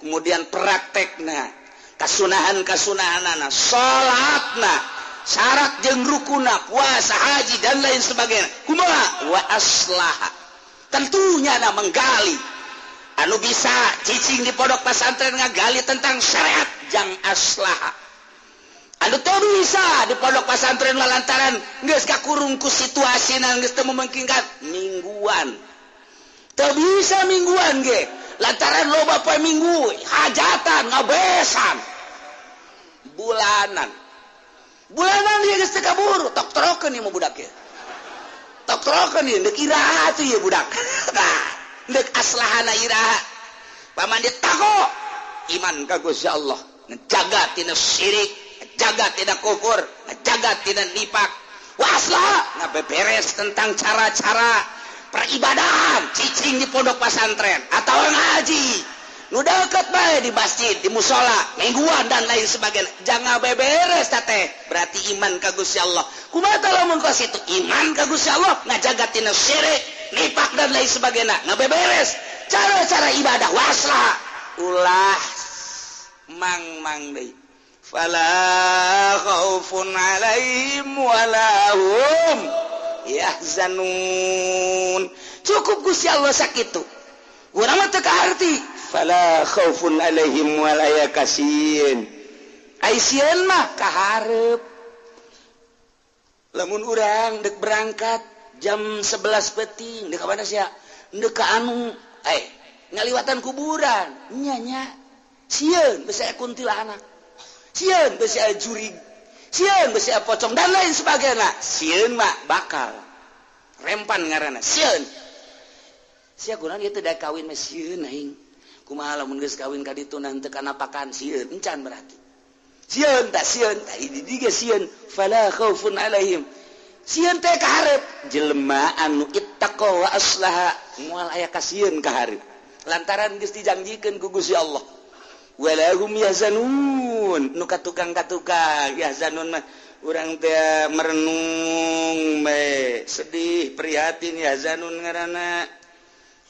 kemudian praktekna, kasunahan-kasunahanana, salatna, syarat jeung rukuna, puasa, haji dan lain sebagainya. Kumaha wa aslaha. Tentunya na menggali anu bisa cicing di pondok pesantren ngagali tentang syariat jang aslaha. Anu teu bisa di pondok pesantren lantaran geus kakurung ku situasina geus teu memungkinkan mingguan. Teu bisa mingguan ge lantaran loba poe minggu hajatan ngabesan bulanan. Bulanan ieu geus teu kabur, tok-trokeun ieu mah budak ieu. Tok-trokeun ieu deuk iraha atuh ieu budak. Tah, deuk aslahana iraha. Paman ditako iman ka Gusti Allah, ngejaga tina syirik, ngejaga tina kufur, ngejaga tina nifak. Wa aslaha ngabeberes tentang cara-cara Peribadahan cicing di pondok pesantren atau ngaji nu deket bae di masjid, di musola, mingguan dan lain sebagainya. Jangan beberes teh berarti iman ka Gusti Allah. Kumaha lamun kos itu iman ka Gusti Allah ngajaga tina syirik, nifak dan lain sebagainya. Ngabeberes cara-cara ibadah waslah ulah mang-mang deui. Fala khaufun alaihim wala hum yahzanun. Cukup Gusti Allah sakitu. Urang mah teu kaharti. Fala khaufun alaihim wala yakasieun. Ai sieun mah kaharep. Lamun urang deuk berangkat jam 11 peuting deuk ka mana sia? Deuk ka anu ngaliwatan kuburan. Nya nya. Sieun besi aya kuntilanak. Sieun besi aya jurig. Sieun besi aya pocong dan lain sebagainya. Sieun mah bakal rempan ngaranna sieun. Sia kunaon ieu teh da kawin mah sieun aing. Kumaha lamun geus kawin ka ditu teu kanapakan sieun encan berarti. Sieun tah sieun tah di ge sieun fala khaufun alaihim. Sieun teh ka hareup jelema anu ittaqa wa aslaha moal aya kasieun ka hareup. Lantaran geus dijanjikeun ku Gusti Allah. Wala hum yahzanun. Nu katukang-katukang yahzanun mah urang teh merenung bae, sedih, prihatin yahzanun ngaranna.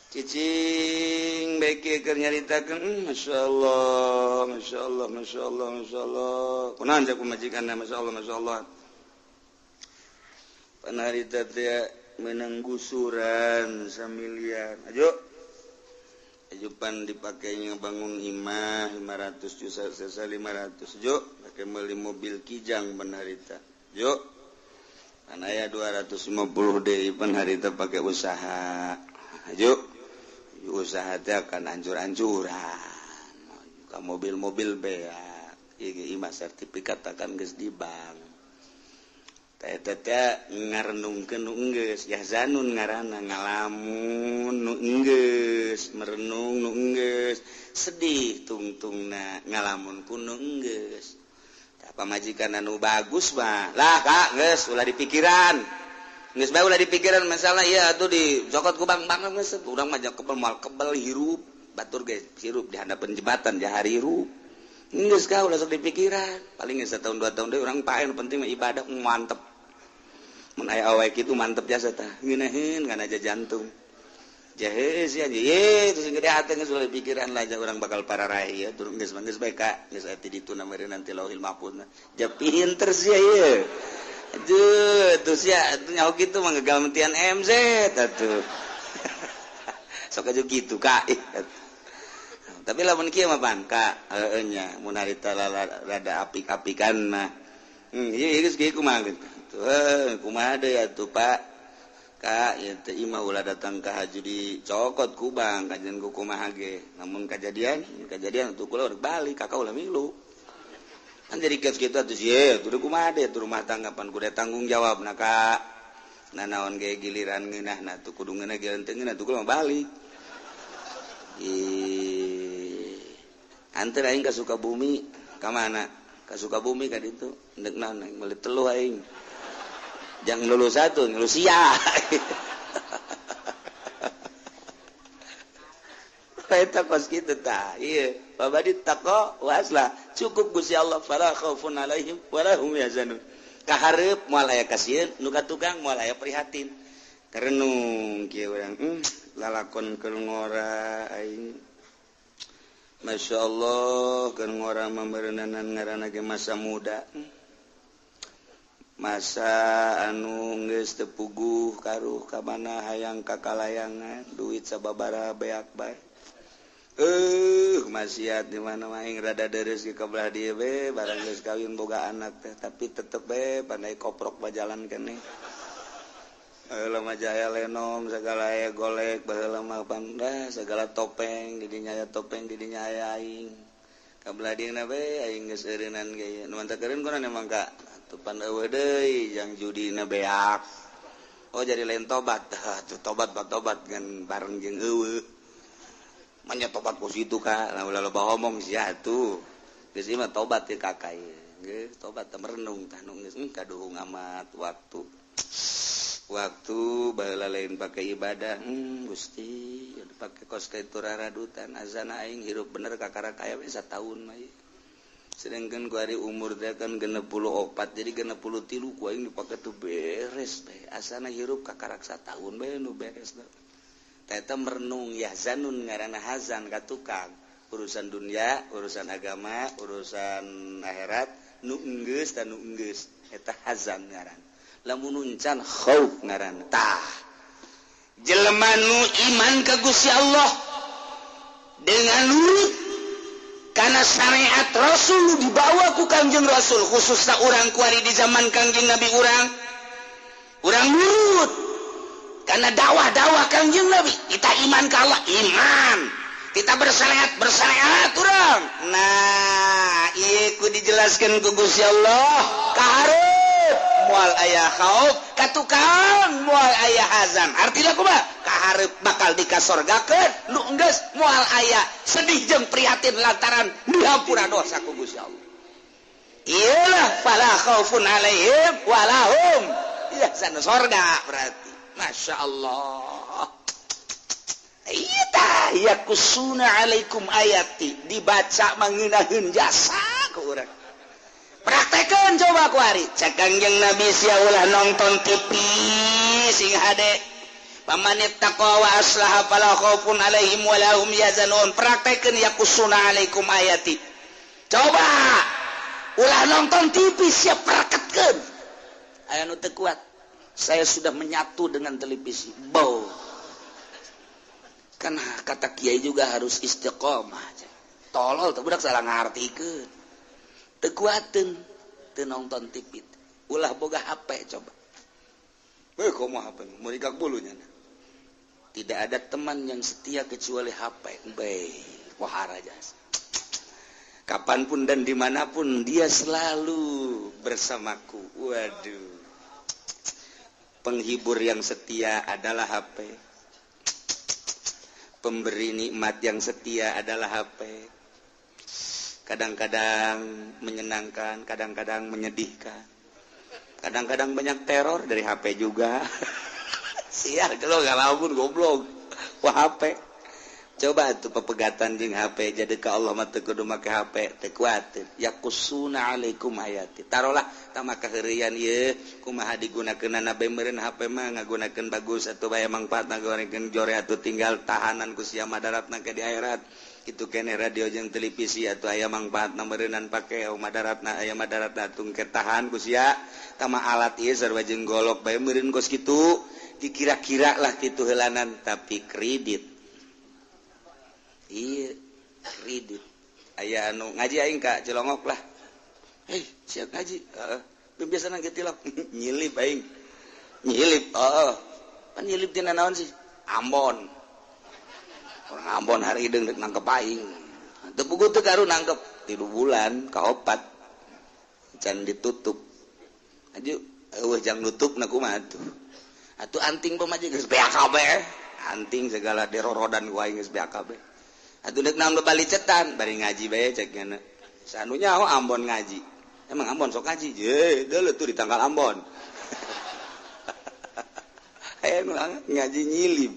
Cicing bae kieu keur nyaritakeun masyaallah, masyaallah, masyaallah, masyaallah. Kunaon cek pamajikanna masyaallah, masyaallah. Panarita teh meunang gusuran samiliar. Ayo. Ajupan dipakainya bangun imah 500 juta sesa 500 jo pakai beli mobil Kijang panharita jo kan aya 250 deui panharita pakai usaha jo usaha teh akan ancur-ancuran ka mobil-mobil beak ieu imah sertifikat akan geus di bank teh teh ngarenungkeun nu enggeus yahzanun ngaranna ngalamun nu enggeus merenung nu enggeus sedih tungtungna ngalamun ku nu enggeus tah pamajikan anu bagus mah lah Kak geus ulah dipikiran geus bae ulah dipikiran masalah ieu atuh dicokot ku bang-bang geus urang mah kebel moal kebel hirup batur ge hirup di handapeun jembatan jahari hirup geus ka ulah sok dipikiran paling geus satahun 2 tahun deui urang pae nu penting mah ibadah mantep. Mun aya awewe kitu mantep jasa tah ngeunaheun kana aja jantung. Jahe sia ye terus gede hate geus ulah pikiran lah urang bakal pararai ya turun geus geus bae ka geus aya ti ditu na meureun nanti lauhil mahfuz. Ja pinter sia ieu. Aduh tuh sia atuh nyaho kitu mah ngagamtian MZ atuh. Sok aja kitu ka. Tapi lamun kieu mah pan ka heueuh nya mun harita rada apik-apikan mah. Ieu geus kieu kumaha gitu. Kumaha deui atuh Pak Kak ieu teh imah ulah datang ka haji dicokot ku bang kajian ku kumaha ge namun kajadian atuh kula urang balik kakak ulah milu kan jadi kieu kitu atuh sieun atuh kumaha deui atuh rumah tangga pan kudu tanggung jawabna Kak nanaon ge giliran ngeunahna atuh kudu ngeunah giliran teu ngeunah atuh kula mah balik ih anteur aing ka Sukabumi ka mana ka Sukabumi ka ditu endek naon meuli teluh aing jangan lulus satu, lulus sia. Eta kos kitu tah. Ieu, babadi taqwa waslah. Cukup Gusti Allah fala khaufun alaihim wala hum yahzanun. Kahareup moal aya kasieun, nu ka tukang moal aya prihatin. Karenung kieu urang, lalakon keur ngora aing. Masyaallah keur ngora mambeureunanan ngaranna ge masa muda. Masa anu geus teu puguh karuh ka mana hayang kakalayangan duit sababaraha beak bae. Maksiat di mana aing rada deres ge ka belah dieu we barang geus kawin boga anak teh tapi tetep we pandai koprok bajalan keneh. Baheula mah jaya lenong sagala aya golek baheula mah pangdah sagala topeng di dinya aya topeng di dinya aya aing. Ka belah dieu na we aing geus eureunnan ge nu mantap eureun kunaon emang ka tupan eueuh deui jang judina beak. Oh jadi lain tobat. Tuh tobat tobat ngan bareng jeung eueuh. Manya tobat ku situ ka, lah ulah loba omong sia atuh. Geus ieu mah tobat ye kakak ieu. Geus tobat teh merenung tah nu geus kaduhung amat waktu. Waktu baheula lain pakai ibadah, Gusti, pakai kos kitu raradutan azana aing hirup bener kakara kaya we sataun mah ieu. Sedangkan ku hari umur teh kan 64, jadi 63 ku aing dipake tuh beres bae. Asana hirup kakarak sataun bae nu beres teh. Eta merenung yahzanun ngaranna hazan ka tukang. Urusan dunia, urusan agama, urusan akhirat nu enggeus dan nu enggeus eta hazan ngaran. Lamun encan khauf ngaran. Tah jelema nu iman ka Gusti Allah dengan nurut karena syariat Rasul nu dibawa ku Kangjeng Rasul, khususnya urang kuari di zaman Kangjeng Nabi, urang urang nurut karena dakwah-dakwah Kangjeng Nabi. Kita iman ka Allah, iman kita bersyariat, bersyariat urang. Nah, ieu ku dijelaskan ku Gusti Allah, kaharep moal aya khauf, ka tukang moal aya hazan. Artinya kumaha? Kaharep bakal dikasorgakeun nu enggeus moal aya sedih jeung prihatin lantaran dihampura dosa ku Gusti Allah. Iyalah fala khaufun alaihim walahum yahzanun, sorga berarti. Masya Allah. Iya tah yakusuna alaikum ayati dibaca mangenaheun jasa ku urang. Praktekeun coba ku ari. Cek Kangjeng Nabi sia ulah nonton TV sing hade. Pamanit taqwa wa aslaha fala khaufun alaihim wa lahum yahzanun. Praktekeun yakusuna alaikum ayati. Coba ulah nonton TV sia praktekkeun. Aya nu teu kuat. Saya sudah menyatu dengan televisi. Bau. Kan kata kiai juga harus istiqomah. Tolol tuh budak salah ngartikeun. Teu kuateun teu nonton TV. Ulah boga HP coba. Heuh, komo HP meurikak bulunya. Tidak ada teman yang setia kecuali HP. Bae, wahara jasa. Kapanpun dan dimanapun dia selalu bersamaku. Waduh. Penghibur yang setia adalah HP. Pemberi nikmat yang setia adalah HP. Kadang-kadang menyenangkan, kadang-kadang menyedihkan. Kadang-kadang banyak teror dari HP juga. Sial kalau nggak lamun goblok. Wah HP. Coba tuh pepegatan jeung HP jadi ke Allah mah teu kudu make HP, teu kuatir. Yakusuna alaikum hayati. Tarolah tah kaheureuyan ieu kumaha digunakeunana bae meureun HP mah ngagunakeun bagus atuh bae mangfaat ngagunakeun jore atuh tinggal tahanan ku sia madaratna ke di akhirat. Kitu keneh radio jeung televisi atuh aya mangfaatna meureunan pake madaratna aya madaratna tung ketahan ku sia. Tama alat ieu sarua jeung golok bae meureun kos kitu dikira-kira lah kitu heulanan tapi kredit. Iya, kredit. Aya anu ngaji aing ka Cilongok lah. Hei, siap ngaji. Heeh. Uh, biasa nang tilok. Nyilip aing. Nyilip, heeh. Pan nyilip tina naon sih? Ambon. Orang Ambon hari hideung rek nangkep aing. Teu puguh teu karu nangkep 3 bulan kaopat. Can ditutup. Aju eueuh jang nutupna kumaha tuh. Atuh anting pamaji geus beak kabeh. Anting segala derorodan ku aing geus beak kabeh. Atuh deuk naon balicetan bari ngaji bae cek nya. Sanunya oh Ambon ngaji. Emang Ambon sok ngaji? Je, deuleu tuh di tanggal Ambon. Aya nu ngaji nyilip.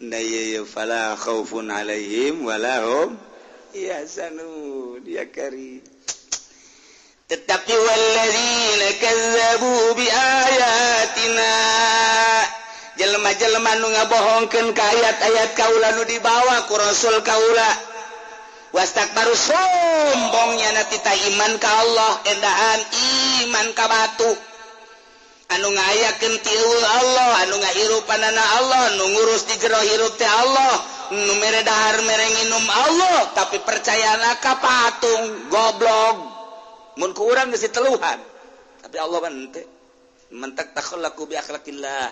Nah ye fala khaufun alaihim wala hum yahzanun. Ya kari. Tetapi walladzina kazzabu bi ayatina, jelema-jelema nu ngabohongkeun ka ayat-ayat kaula nu dibawa ku Rasul kaula, wastakbaru sombongnya na tita iman ka Allah, endahan iman ka batu anu ngayakeun ti Allah, anu ngahirupanana Allah, nu ngurus di jero hirup teh Allah, nu mere dahar mere nginum Allah, tapi percayana ka patung goblok. Mun ku urang geus diteluhan, tapi Allah mah henteu. Mentak takhallaku bi akhlaqillah.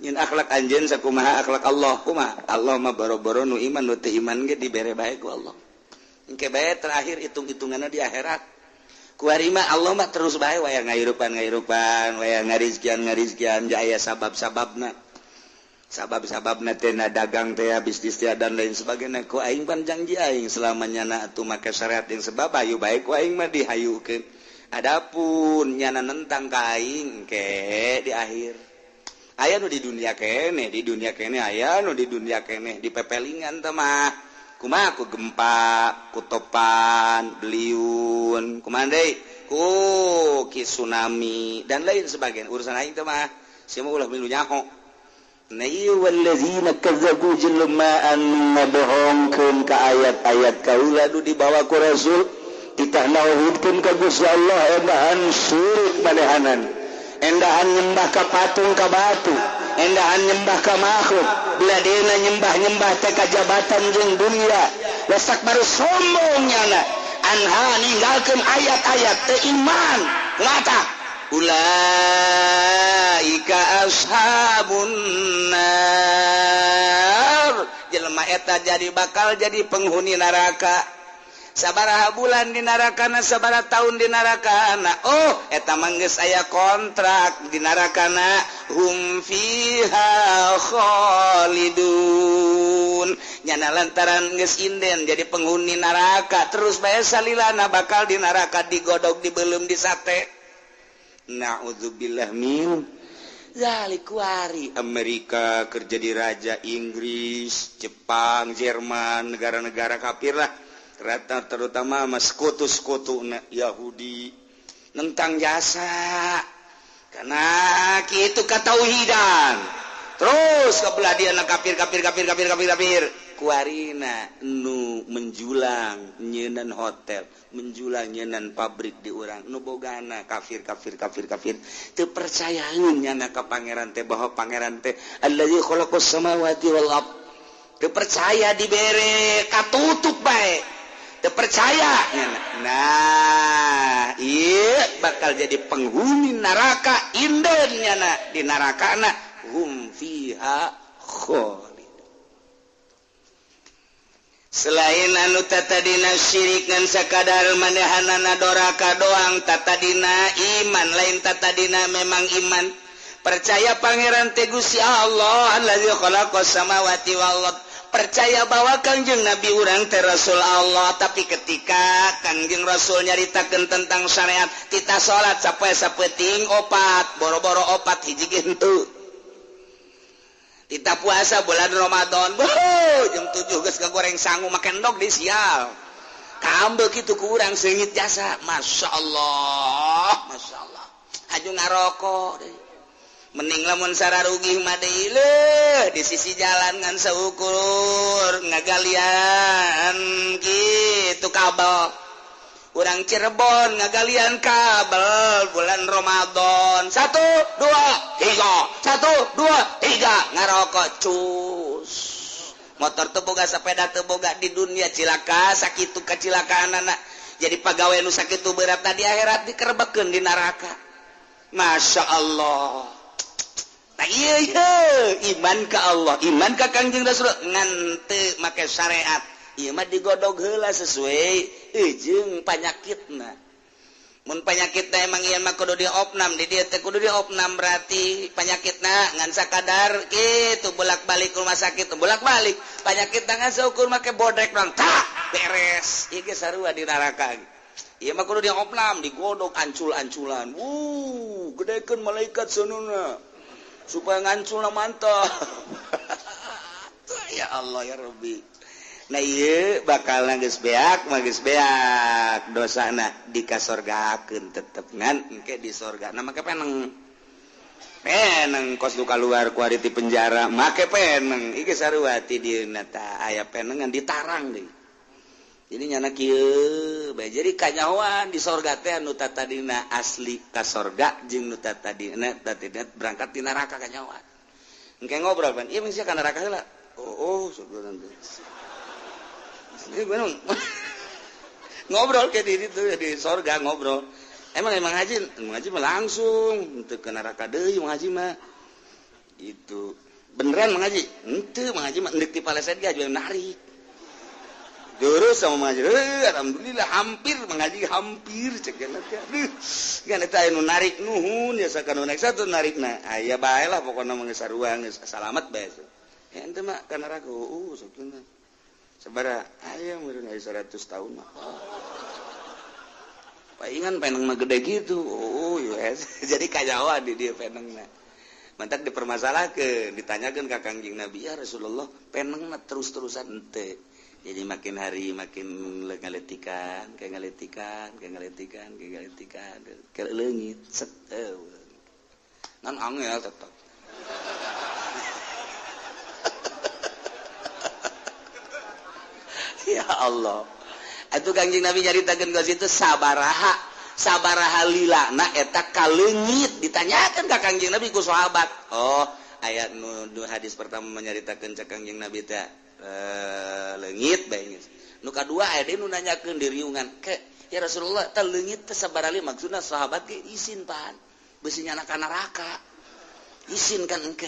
Nyin akhlak anjeun sakumaha akhlak Allah kumaha? Allah mah boro-boro nu iman nu teu iman ge dibere bae ku Allah. Engke bae terakhir hitung-hitunganna di akhirat. Kuari mah Allah mah terus bae waya ngahirupan-ngahirupan, waya ngarizkian-ngarizkian, ja aya sabab-sababna. Sabab-sababna teh na dagang teh bisnis teh dan lain sebagainya. Ku aing pan janji aing selamanya na atuh make syariat yang sebab hayu bae ku aing mah dihayukeun. Adapun nyana nentang ka aing ke di akhir. Aya nu di dunia keneh, di dunia keneh, aya nu di dunia keneh di pepelingan teh mah. Kumaha ku gempa, ku topan, beliun, kumaha deui? Ku tsunami dan lain sebagainya. Urusan aing teh mah sia mah ulah milu nyaho. Nah ieu wallazina kazzabu jelema anu ngabohongkeun ka ayat-ayat kaula nu dibawa ku Rasul titah nauhidkeun ka Gusti Allah endahan syirik manehanan. Endahan nyembah ka patung ka batu, endahan nyembah ka makhluk, beladena nyembah-nyembah teh ka jabatan jeung dunia. Lesak baru sombong nyana. Anha ninggalkeun ayat-ayat teh iman. Mata ulaika ashabun nar. Jelema eta jadi bakal jadi penghuni neraka. Sabaraha bulan di narakana, sabaraha tahun di narakana. Oh, eta mah geus aya kontrak di narakana. Hum fiha khalidun. Nyana lantaran geus inden jadi penghuni neraka, terus bae salilana bakal di neraka digodog, dibelum, disate. Na'udzubillah min zalik. Kuari Amerika kerja di raja Inggris, Jepang, Jerman, negara-negara kafir lah. Rata terutama mas sekutu-sekutu Yahudi nentang jasa karena kitu katauhidan terus kebeladian kafir kafir kafir kafir kafir kafir kuarina nu menjulang nyeunan hotel, menjulang nyeunan pabrik di urang nu bogana kafir kafir kafir kafir teu percayaeun nyana ka pangeran teh bahwa pangeran teh allazi khalaqas samawati wal ard. Teu percaya dibere katutup bae. Percaya. Nah, iya bakal jadi penghuni neraka inden nyana di nerakana hum fiha khalid. Selain anu tatadina syirik ngan sakadar manehanana doraka doang, tatadina iman lain tatadina memang iman. Percaya pangeran teh Gusti Allah allazi khalaqas samawati wal ard. Percaya bahwa Kangjeng Nabi urang teh Rasul Allah, tapi ketika Kangjeng Rasul nyaritakeun tentang syariat tita salat sapoe sapeting opat, boro-boro opat hiji ge henteu. Tita puasa bulan Ramadan, beuh jam 7 geus kagoreng sangu make endog di sial. Kambe kitu ku urang seungit jasa, Masya Allah, Masya Allah. Haju ngarokok deui. Mending lamun sararugih mah deui leuh di sisi jalan ngan saukur ngagalian kitu kabel. Urang Cirebon ngagalian kabel bulan Ramadan. 1 2 3 1 2 3 ngarokok cus. Motor teu boga, sepeda teu boga, di dunia cilaka sakitu kacilakaanana. Jadi pagawe nu sakitu berat di akhirat dikerebekeun di neraka. Masya Allah. Nah, iya, iya, iman ke Allah, iman ke Kangjeng Rasul ngan teu make syariat. Ieu mah digodog heula sesuai jeung panyakitna. Mun panyakitna emang ieu mah kudu diopnam, di dieu teh kudu diopnam berarti panyakitna ngan sakadar kitu bolak-balik rumah sakit, bolak-balik. Panyakitna ngan saukur make bodrek doang, tak beres. Ieu ge sarua di neraka. Ieu mah kudu diopnam, digodog ancul-anculan. Wuh, gedekeun malaikat seununa. Supaya ngancul mantap. Ya Allah ya Rabbi. Nah ieu bakal geus beak mah geus beak dosana dikasorgakeun tetep ngan engke di sorga. Nah make peneng. Peneng kos nu kaluar ku ari ti penjara make peneng. Ieu sarua ti dieuna tah aya penengan ditarang deui. Jadi nyana kieu bae jadi kanyahoan di sorga teh anu tatadina asli ka sorga jeung nu tatadina tatadina berangkat di neraka kanyahoan. Engke ngobrol pan, ieu mah sia ka neraka heula. Oh, sebenarnya. Ini bener. Ngobrol ke di ditu di sorga ngobrol. Emang emang haji mah langsung henteu ke neraka deui haji mah. Itu. Beneran mengaji? Henteu mengaji mah endek ti paleset ge aju narik. Terus sama mengaji, alhamdulillah hampir mengaji hampir cek aduh, kan eta anu narik nuhun ya sakanu naik satu narikna aya bae lah pokona mah geus sarua geus salamet bae. Ya ente mah kana neraka satuna. Sabaraha aya meureun aya 100 tahun mah. Paingan peneng mah gede gitu. Oh, yes. Jadi kanyahoan di dieu penengna. Mantak dipermasalahkeun, ditanyakeun ka Kangjeng Nabi, ya Rasulullah, penengna terus-terusan henteu. Jadi makin hari makin ngaletikan, kayak ngaletikan, kayak ngaletikan, kayak ngaletikan, kayak leungit, set eueuh. Ngan angel tetep. Ya Allah. Atuh Kangjeng Nabi nyaritakeun geus itu sabaraha, sabaraha lilana eta kaleungit, ditanyakeun ka Kangjeng Nabi ku sahabat. Oh, ayat nu hadis pertama menyaritakeun cek Kangjeng Nabi teh leungit bae geus. Nu kadua aya deui nu nanyakeun di riungan ke, ya Rasulullah teh leungit teh sabaraha maksudna sahabat ge isin pan. Beusi nyana ka neraka. Isin kan engke.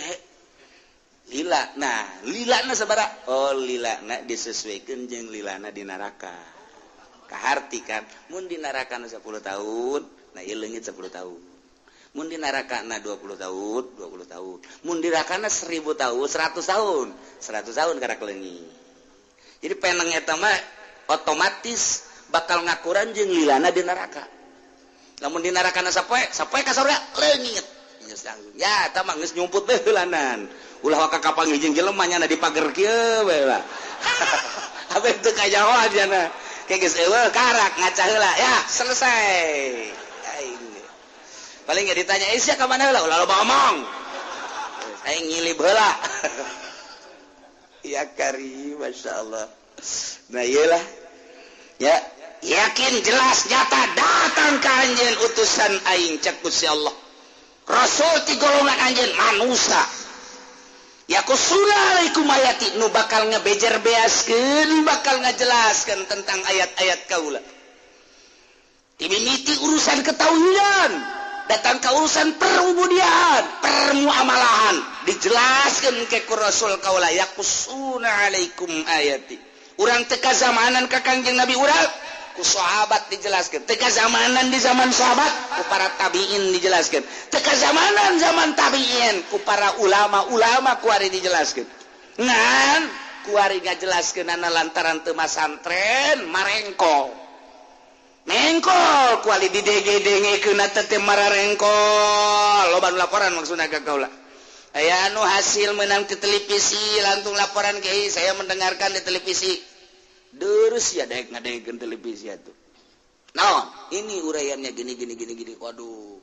Lila. Nah, lilana sabaraha? Oh, lilana disesuaikeun jeung lilana di neraka. Kaharti kan, mun di neraka 10 tahun, nah ieu leungit 10 tahun. Mun di neraka na 20 tahun, 20 tahun. Mun di neraka na 1000 tahun, 100 tahun. 100 tahun karak leungit. Jadi peneng eta mah otomatis bakal ngakuran jeung lilana di neraka. Lamun di neraka na sapoe, sapoe ka surga leungit. Geus langsung. Ya, eta mah geus nyumput bae heulanan. Ulah waka kapanggih jeung jelema nya di pager kieu bae lah. Apa itu kajahoan nya. Kayak geus eueuh karak ngaca heula. Ya, selesai. Aing. Paling enggak ditanya, "Eh, sia ka mana heula?" Ulah loba omong. Aing ngilib heula. Ya karim, masyaallah. Nah, iyalah. Ya, yakin jelas nyata datang ka anjeun utusan aing cek Gusti Allah. Rasul ti golongan anjeun manusia. Yakusuna alaikum ayati nu bakal ngebejer beaskeun, bakal ngajelaskeun tentang ayat-ayat kaula. Timimiti urusan ketauhidan, datang ke urusan perubudian, permuamalahan, dijelaskeun ke ku Rasul kaula yakusuna alaikum ayati. Urang teu kazamanan ka Kangjeng Nabi urang, ku sahabat dijelaskeun. Teu kazamanan di zaman sahabat, ku para tabiin dijelaskeun. Teu kazamanan zaman tabiin, ku para ulama-ulama kuari dijelaskeun. Ngan kuari ngajelaskeunana lantaran teu masantren marengkol. Mengkol kuali didege-dengekeun teh mararengkol. Loba nu laporan maksudna ka kaula. Aya anu hasil menang di televisi langsung laporan ke saya mendengarkan di televisi. Terus ya daek ngadengekeun televisi atuh. Naon? Ini uraiannya gini gini gini gini. Waduh.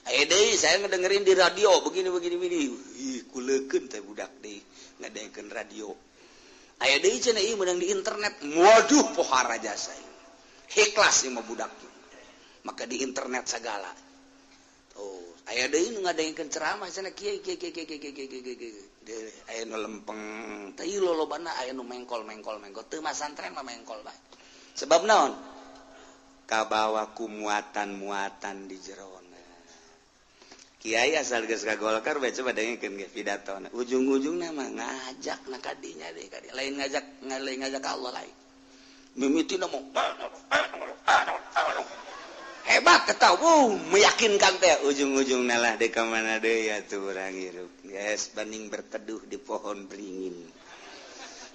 Aya deui saya ngedengerin di radio begini begini begini. Ih, kuleukeun teh budak deui ngadengekeun radio. Aya deui cenah ieu meunang di internet. Waduh, pohara jasa ieu. Ikhlas ieu mah budak. Maka di internet segala. Oh, aya deui nu ngadengekeun ceramah cenah kieu kieu kieu kieu kieu kieu kieu. Aya nu lempeng, teh lolobana aya nu mengkol mengkol mengkol. Teu masantren mah mengkol bae. Sebab naon? Kabawa ku muatan-muatan di jerona. Kiai asal geus ka Golkar bae coba dengekeun ge pidatona. Ujung-ujungna mah ngajak na ka dinya deui ka dinya. Lain ngajak, lain ngajak ka Allah lain. Mimitina mah hebat ketau, meyakinkan teh ujung-ujung nalah dek ka mana deui atuh urang hirup. Geus banding berteduh di pohon beringin.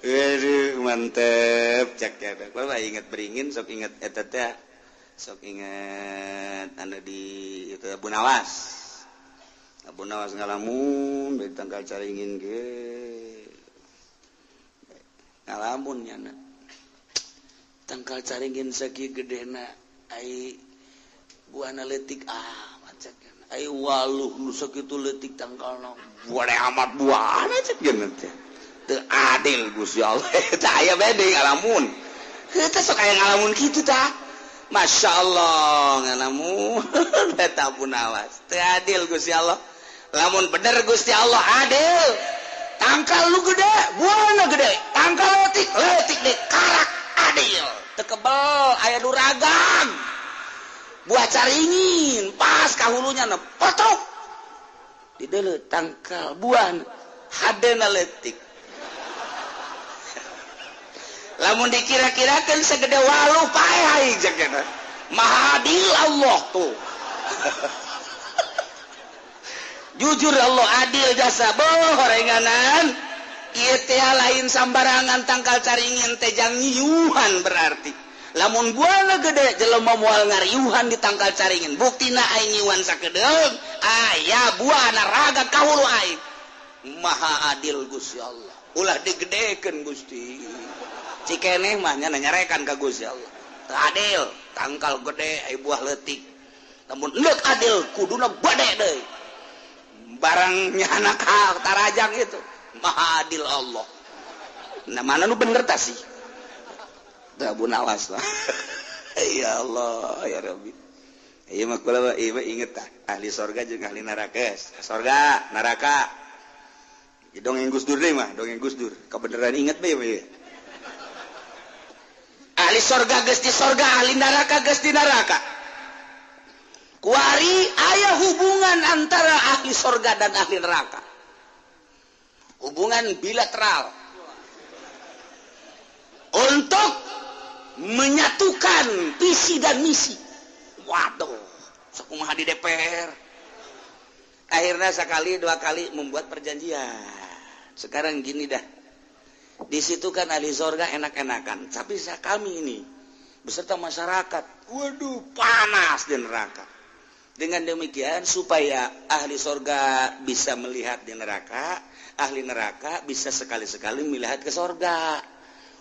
Aduh, mantep cak ya. Bapak ingat beringin, sok ingat eta teh. Sok ingat anu di itu Abu Nawas. Abu Nawas ngalamun dari tangkal caringin ge. Ngalamun nya. Tangkal caringin sakieu gedena ai buahna leutik amat cek. Ai waluh nu sakitu leutik tangkalna. Buahna amat buahna cek geuna teh. Teu adil Gusti Allah. Tah aya bae deui ngalamun. Heuh teh sok aya ngalamun kitu tah. Masya Allah ngalamun eta pun awas. Teu adil Gusti Allah. Lamun bener Gusti Allah adil. Tangkal lu gede, buahna gede. Tangkal leutik, leutik deui karak adil. Teu kebel aya nu ragang. Buah caringin pas kahulunya na potok di deuleu tangkal buah hadena leutik. Lamun dikira-kirakeun segede waluh paeh aing jagana. Maha adil Allah tuh. Jujur Allah adil jasa boh horenganan. Ieu teh lain sambarangan tangkal caringin teh jang nyiuhan berarti. Lamun buahna gede jelema moal ngariuhan di tangkal caringin. Buktina aing nyiuan sakedeung aya buahna raga ka hulu aing. Maha adil Gusti Allah. Ulah digedekeun Gusti. Cikeneh mah nya nyarekan ka Gusti Allah. Teu adil, tangkal gede aya buah leutik. Lamun endek adil kuduna gede deui. Barangnya anak tarajang itu. Maha adil Allah. Nah mana nu bener tah sih? Tah bu nawas lah. Ya Allah, ya Rabbi. Ieu mah kula ieu mah inget tah, ahli sorga jeung ahli neraka. Sorga, neraka. Dongeng Gus Dur deui mah, dongeng Gus Dur. Kebenaran inget bae we. Ahli sorga geus di sorga, ahli neraka geus di neraka. Kuari aya hubungan antara ahli sorga dan ahli neraka. Hubungan bilateral. Untuk menyatukan visi dan misi. Waduh, sakumaha di DPR. Akhirnya sekali dua kali membuat perjanjian. Sekarang gini dah. Di situ kan ahli sorga enak-enakan, tapi kami ini beserta masyarakat, waduh panas di neraka. Dengan demikian supaya ahli sorga bisa melihat di neraka, ahli neraka bisa sekali-sekali melihat ke sorga.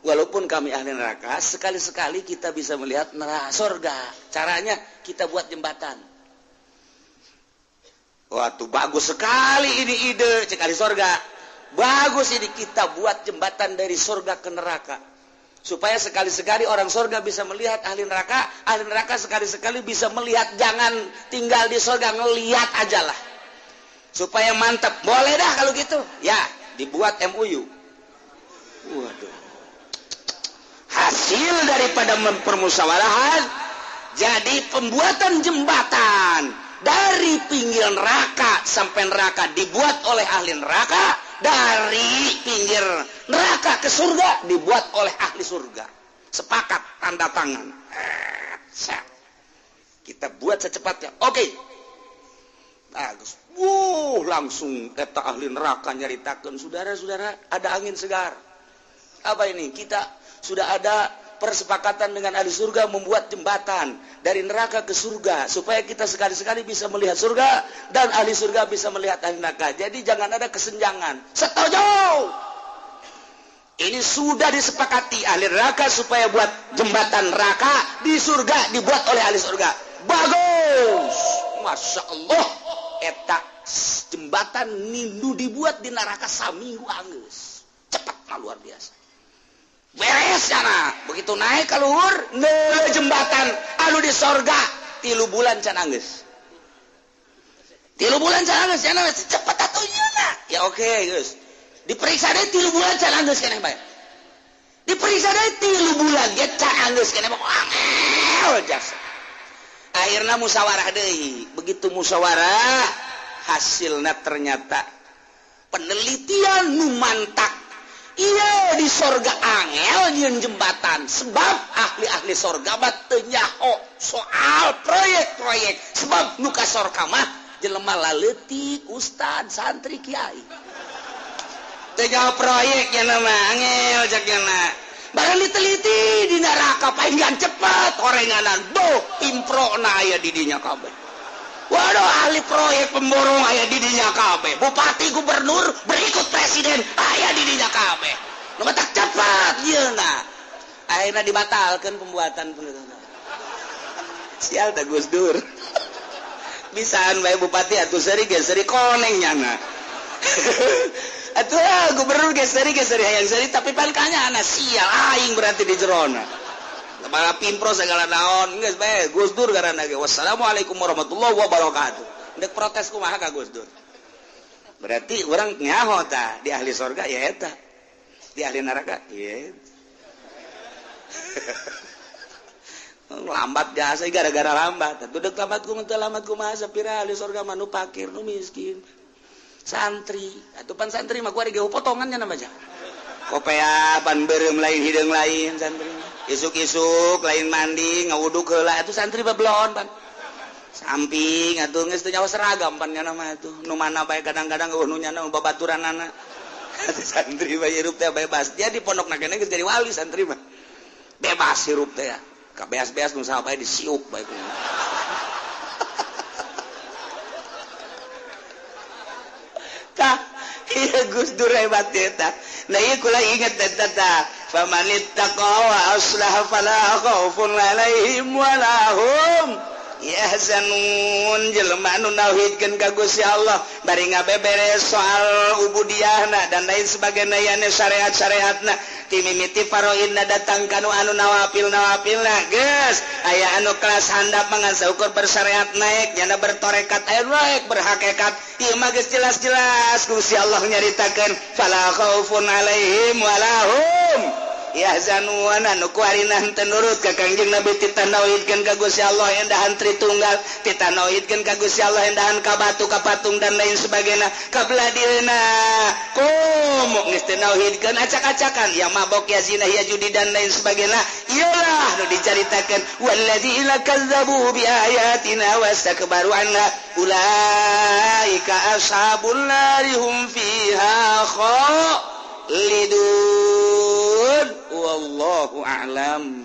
Walaupun kami ahli neraka, sekali-sekali kita bisa melihat neraka sorga. Caranya kita buat jembatan. Wah, tuh bagus sekali ini ide, cek ahli sorga. Bagus ini kita buat jembatan dari sorga ke neraka. Supaya sekali-sekali orang sorga bisa melihat ahli neraka sekali-sekali bisa melihat, jangan tinggal di sorga, ngelihat aja lah. Supaya mantap. Boleh dah kalau gitu. Ya, dibuat MOU. Waduh. Hasil daripada permusyawarahan, jadi pembuatan jembatan dari pinggir neraka sampai neraka dibuat oleh ahli neraka, dari pinggir neraka ke surga dibuat oleh ahli surga. Sepakat, tanda tangan. Kita buat secepatnya. Oke. Bagus. Wuh, langsung kata ahli neraka nyaritakeun, saudara-saudara, ada angin segar. Apa ini? Kita sudah ada persepakatan dengan ahli surga membuat jembatan dari neraka ke surga supaya kita sekali-sekali bisa melihat surga dan ahli surga bisa melihat ahli neraka. Jadi jangan ada kesenjangan. Setuju. Ini sudah disepakati ahli neraka supaya buat jembatan neraka di surga dibuat oleh ahli surga. Bagus. Masya Allah. Eta jembatan nindu dibuat di neraka saminggu anggeus. Cepat luar biasa. Beres sana. Begitu naik ke luhur, jembatan anu di sorga 3 bulan can anggeus. 3 bulan can anggeus, cenah cepet atuh nyeuna. Ya oke, geus. Diperiksa deui 3 bulan can anggeus keneh bae. Diperiksa deui 3 bulan ge can anggeus keneh angel jasa. Akhirna musyawarah deui. Begitu musyawarah, hasilna ternyata penelitian nu mantak. Iya di sorga angel nyieun jembatan sebab ahli-ahli sorga mah teu nyaho soal proyek-proyek sebab nu ka sorga mah jelema laleutik ustad santri kiai teu nyaho proyek nya mah angel cek nya barang diteliti di neraka palingan cepet orenganan boh improna aya di dinya kabeh. Waduh ahli proyek pemborong aya di dinya kabeh, bupati gubernur berikut presiden aya di dinya kabeh. Nu matak cepat yeuna. Akhirna dibatalkeun pembuatan penerbangan. Sial tah Gus Dur. Bisaan bae bupati atuh seuri ge seuri koneng nyana. Atuh gubernur ge seuri hayang seuri tapi pan kanyana sial aing berarti di jerona. Para pimpro segala naon geus bae Gus Dur garana ge. Wassalamualaikum warahmatullahi wabarakatuh. Ndek protes kumaha ka Gus Dur. Berarti urang nyaho tah di ahli sorga ya eta. Di ahli neraka ieu. Lambat jasa gara-gara lambat. Atuh deuk lambat kumaha teu lambat kumaha sapira ahli sorga mah nu fakir nu miskin. Santri, atuh pan santri mah kuari ge potongan nya nama aja. Kopea pan beureum lain hideung lain santri. Isuk-isuk lain mandi ngawuduk heula atuh santri babelon pan. Samping atuh geus teu nyawa seragam pan nya mah atuh. Nu mana bae kadang-kadang eueuh nu nyana babaturanana. Santri bae hirup teh bebas. Dia di pondokna keneh geus jadi wali santri mah. Bebas hirup teh. Ka beas-beas nu saha bae disiup bae ku. Tah, ieu Gus Dur hebat eta. Nah ieu kula inget eta tah. Famanittaqa wa aslaha fala khaufun alaihim wala hum yahzanun. Jelema anu nauhidkeun ka Gusti Allah bari ngabeberes soal ubudiyahna dan lain sebagainya yane syariat-syariatna ti mimiti faraidna datang kanu anu nawafil-nawafilna geus aya anu kelas handap mangan saukur bersyariat naik nyana bertorekat aya naik berhakikat ieu mah geus jelas-jelas Gusti Allah nyaritakeun fala khaufun alaihim wala hum yahzanun. Anu kuarina henteu nurut ka Kangjeng Nabi titah nauhidkeun ka Gusti Allah endahan Tritunggal, titah nauhidkeun ka Gusti Allah endahan ka batu ka patung dan lain sebagainya kabelah dirina komo geus teu nauhidkeun acak-acakan ya mabok ya zina ya judi dan lain sebagainya. Iyalah nu dicaritakeun walladzina kazzabu biayatina wastakbaru anha ulaika ashabun nari hum fiha khalidun. Wallahu a'lam.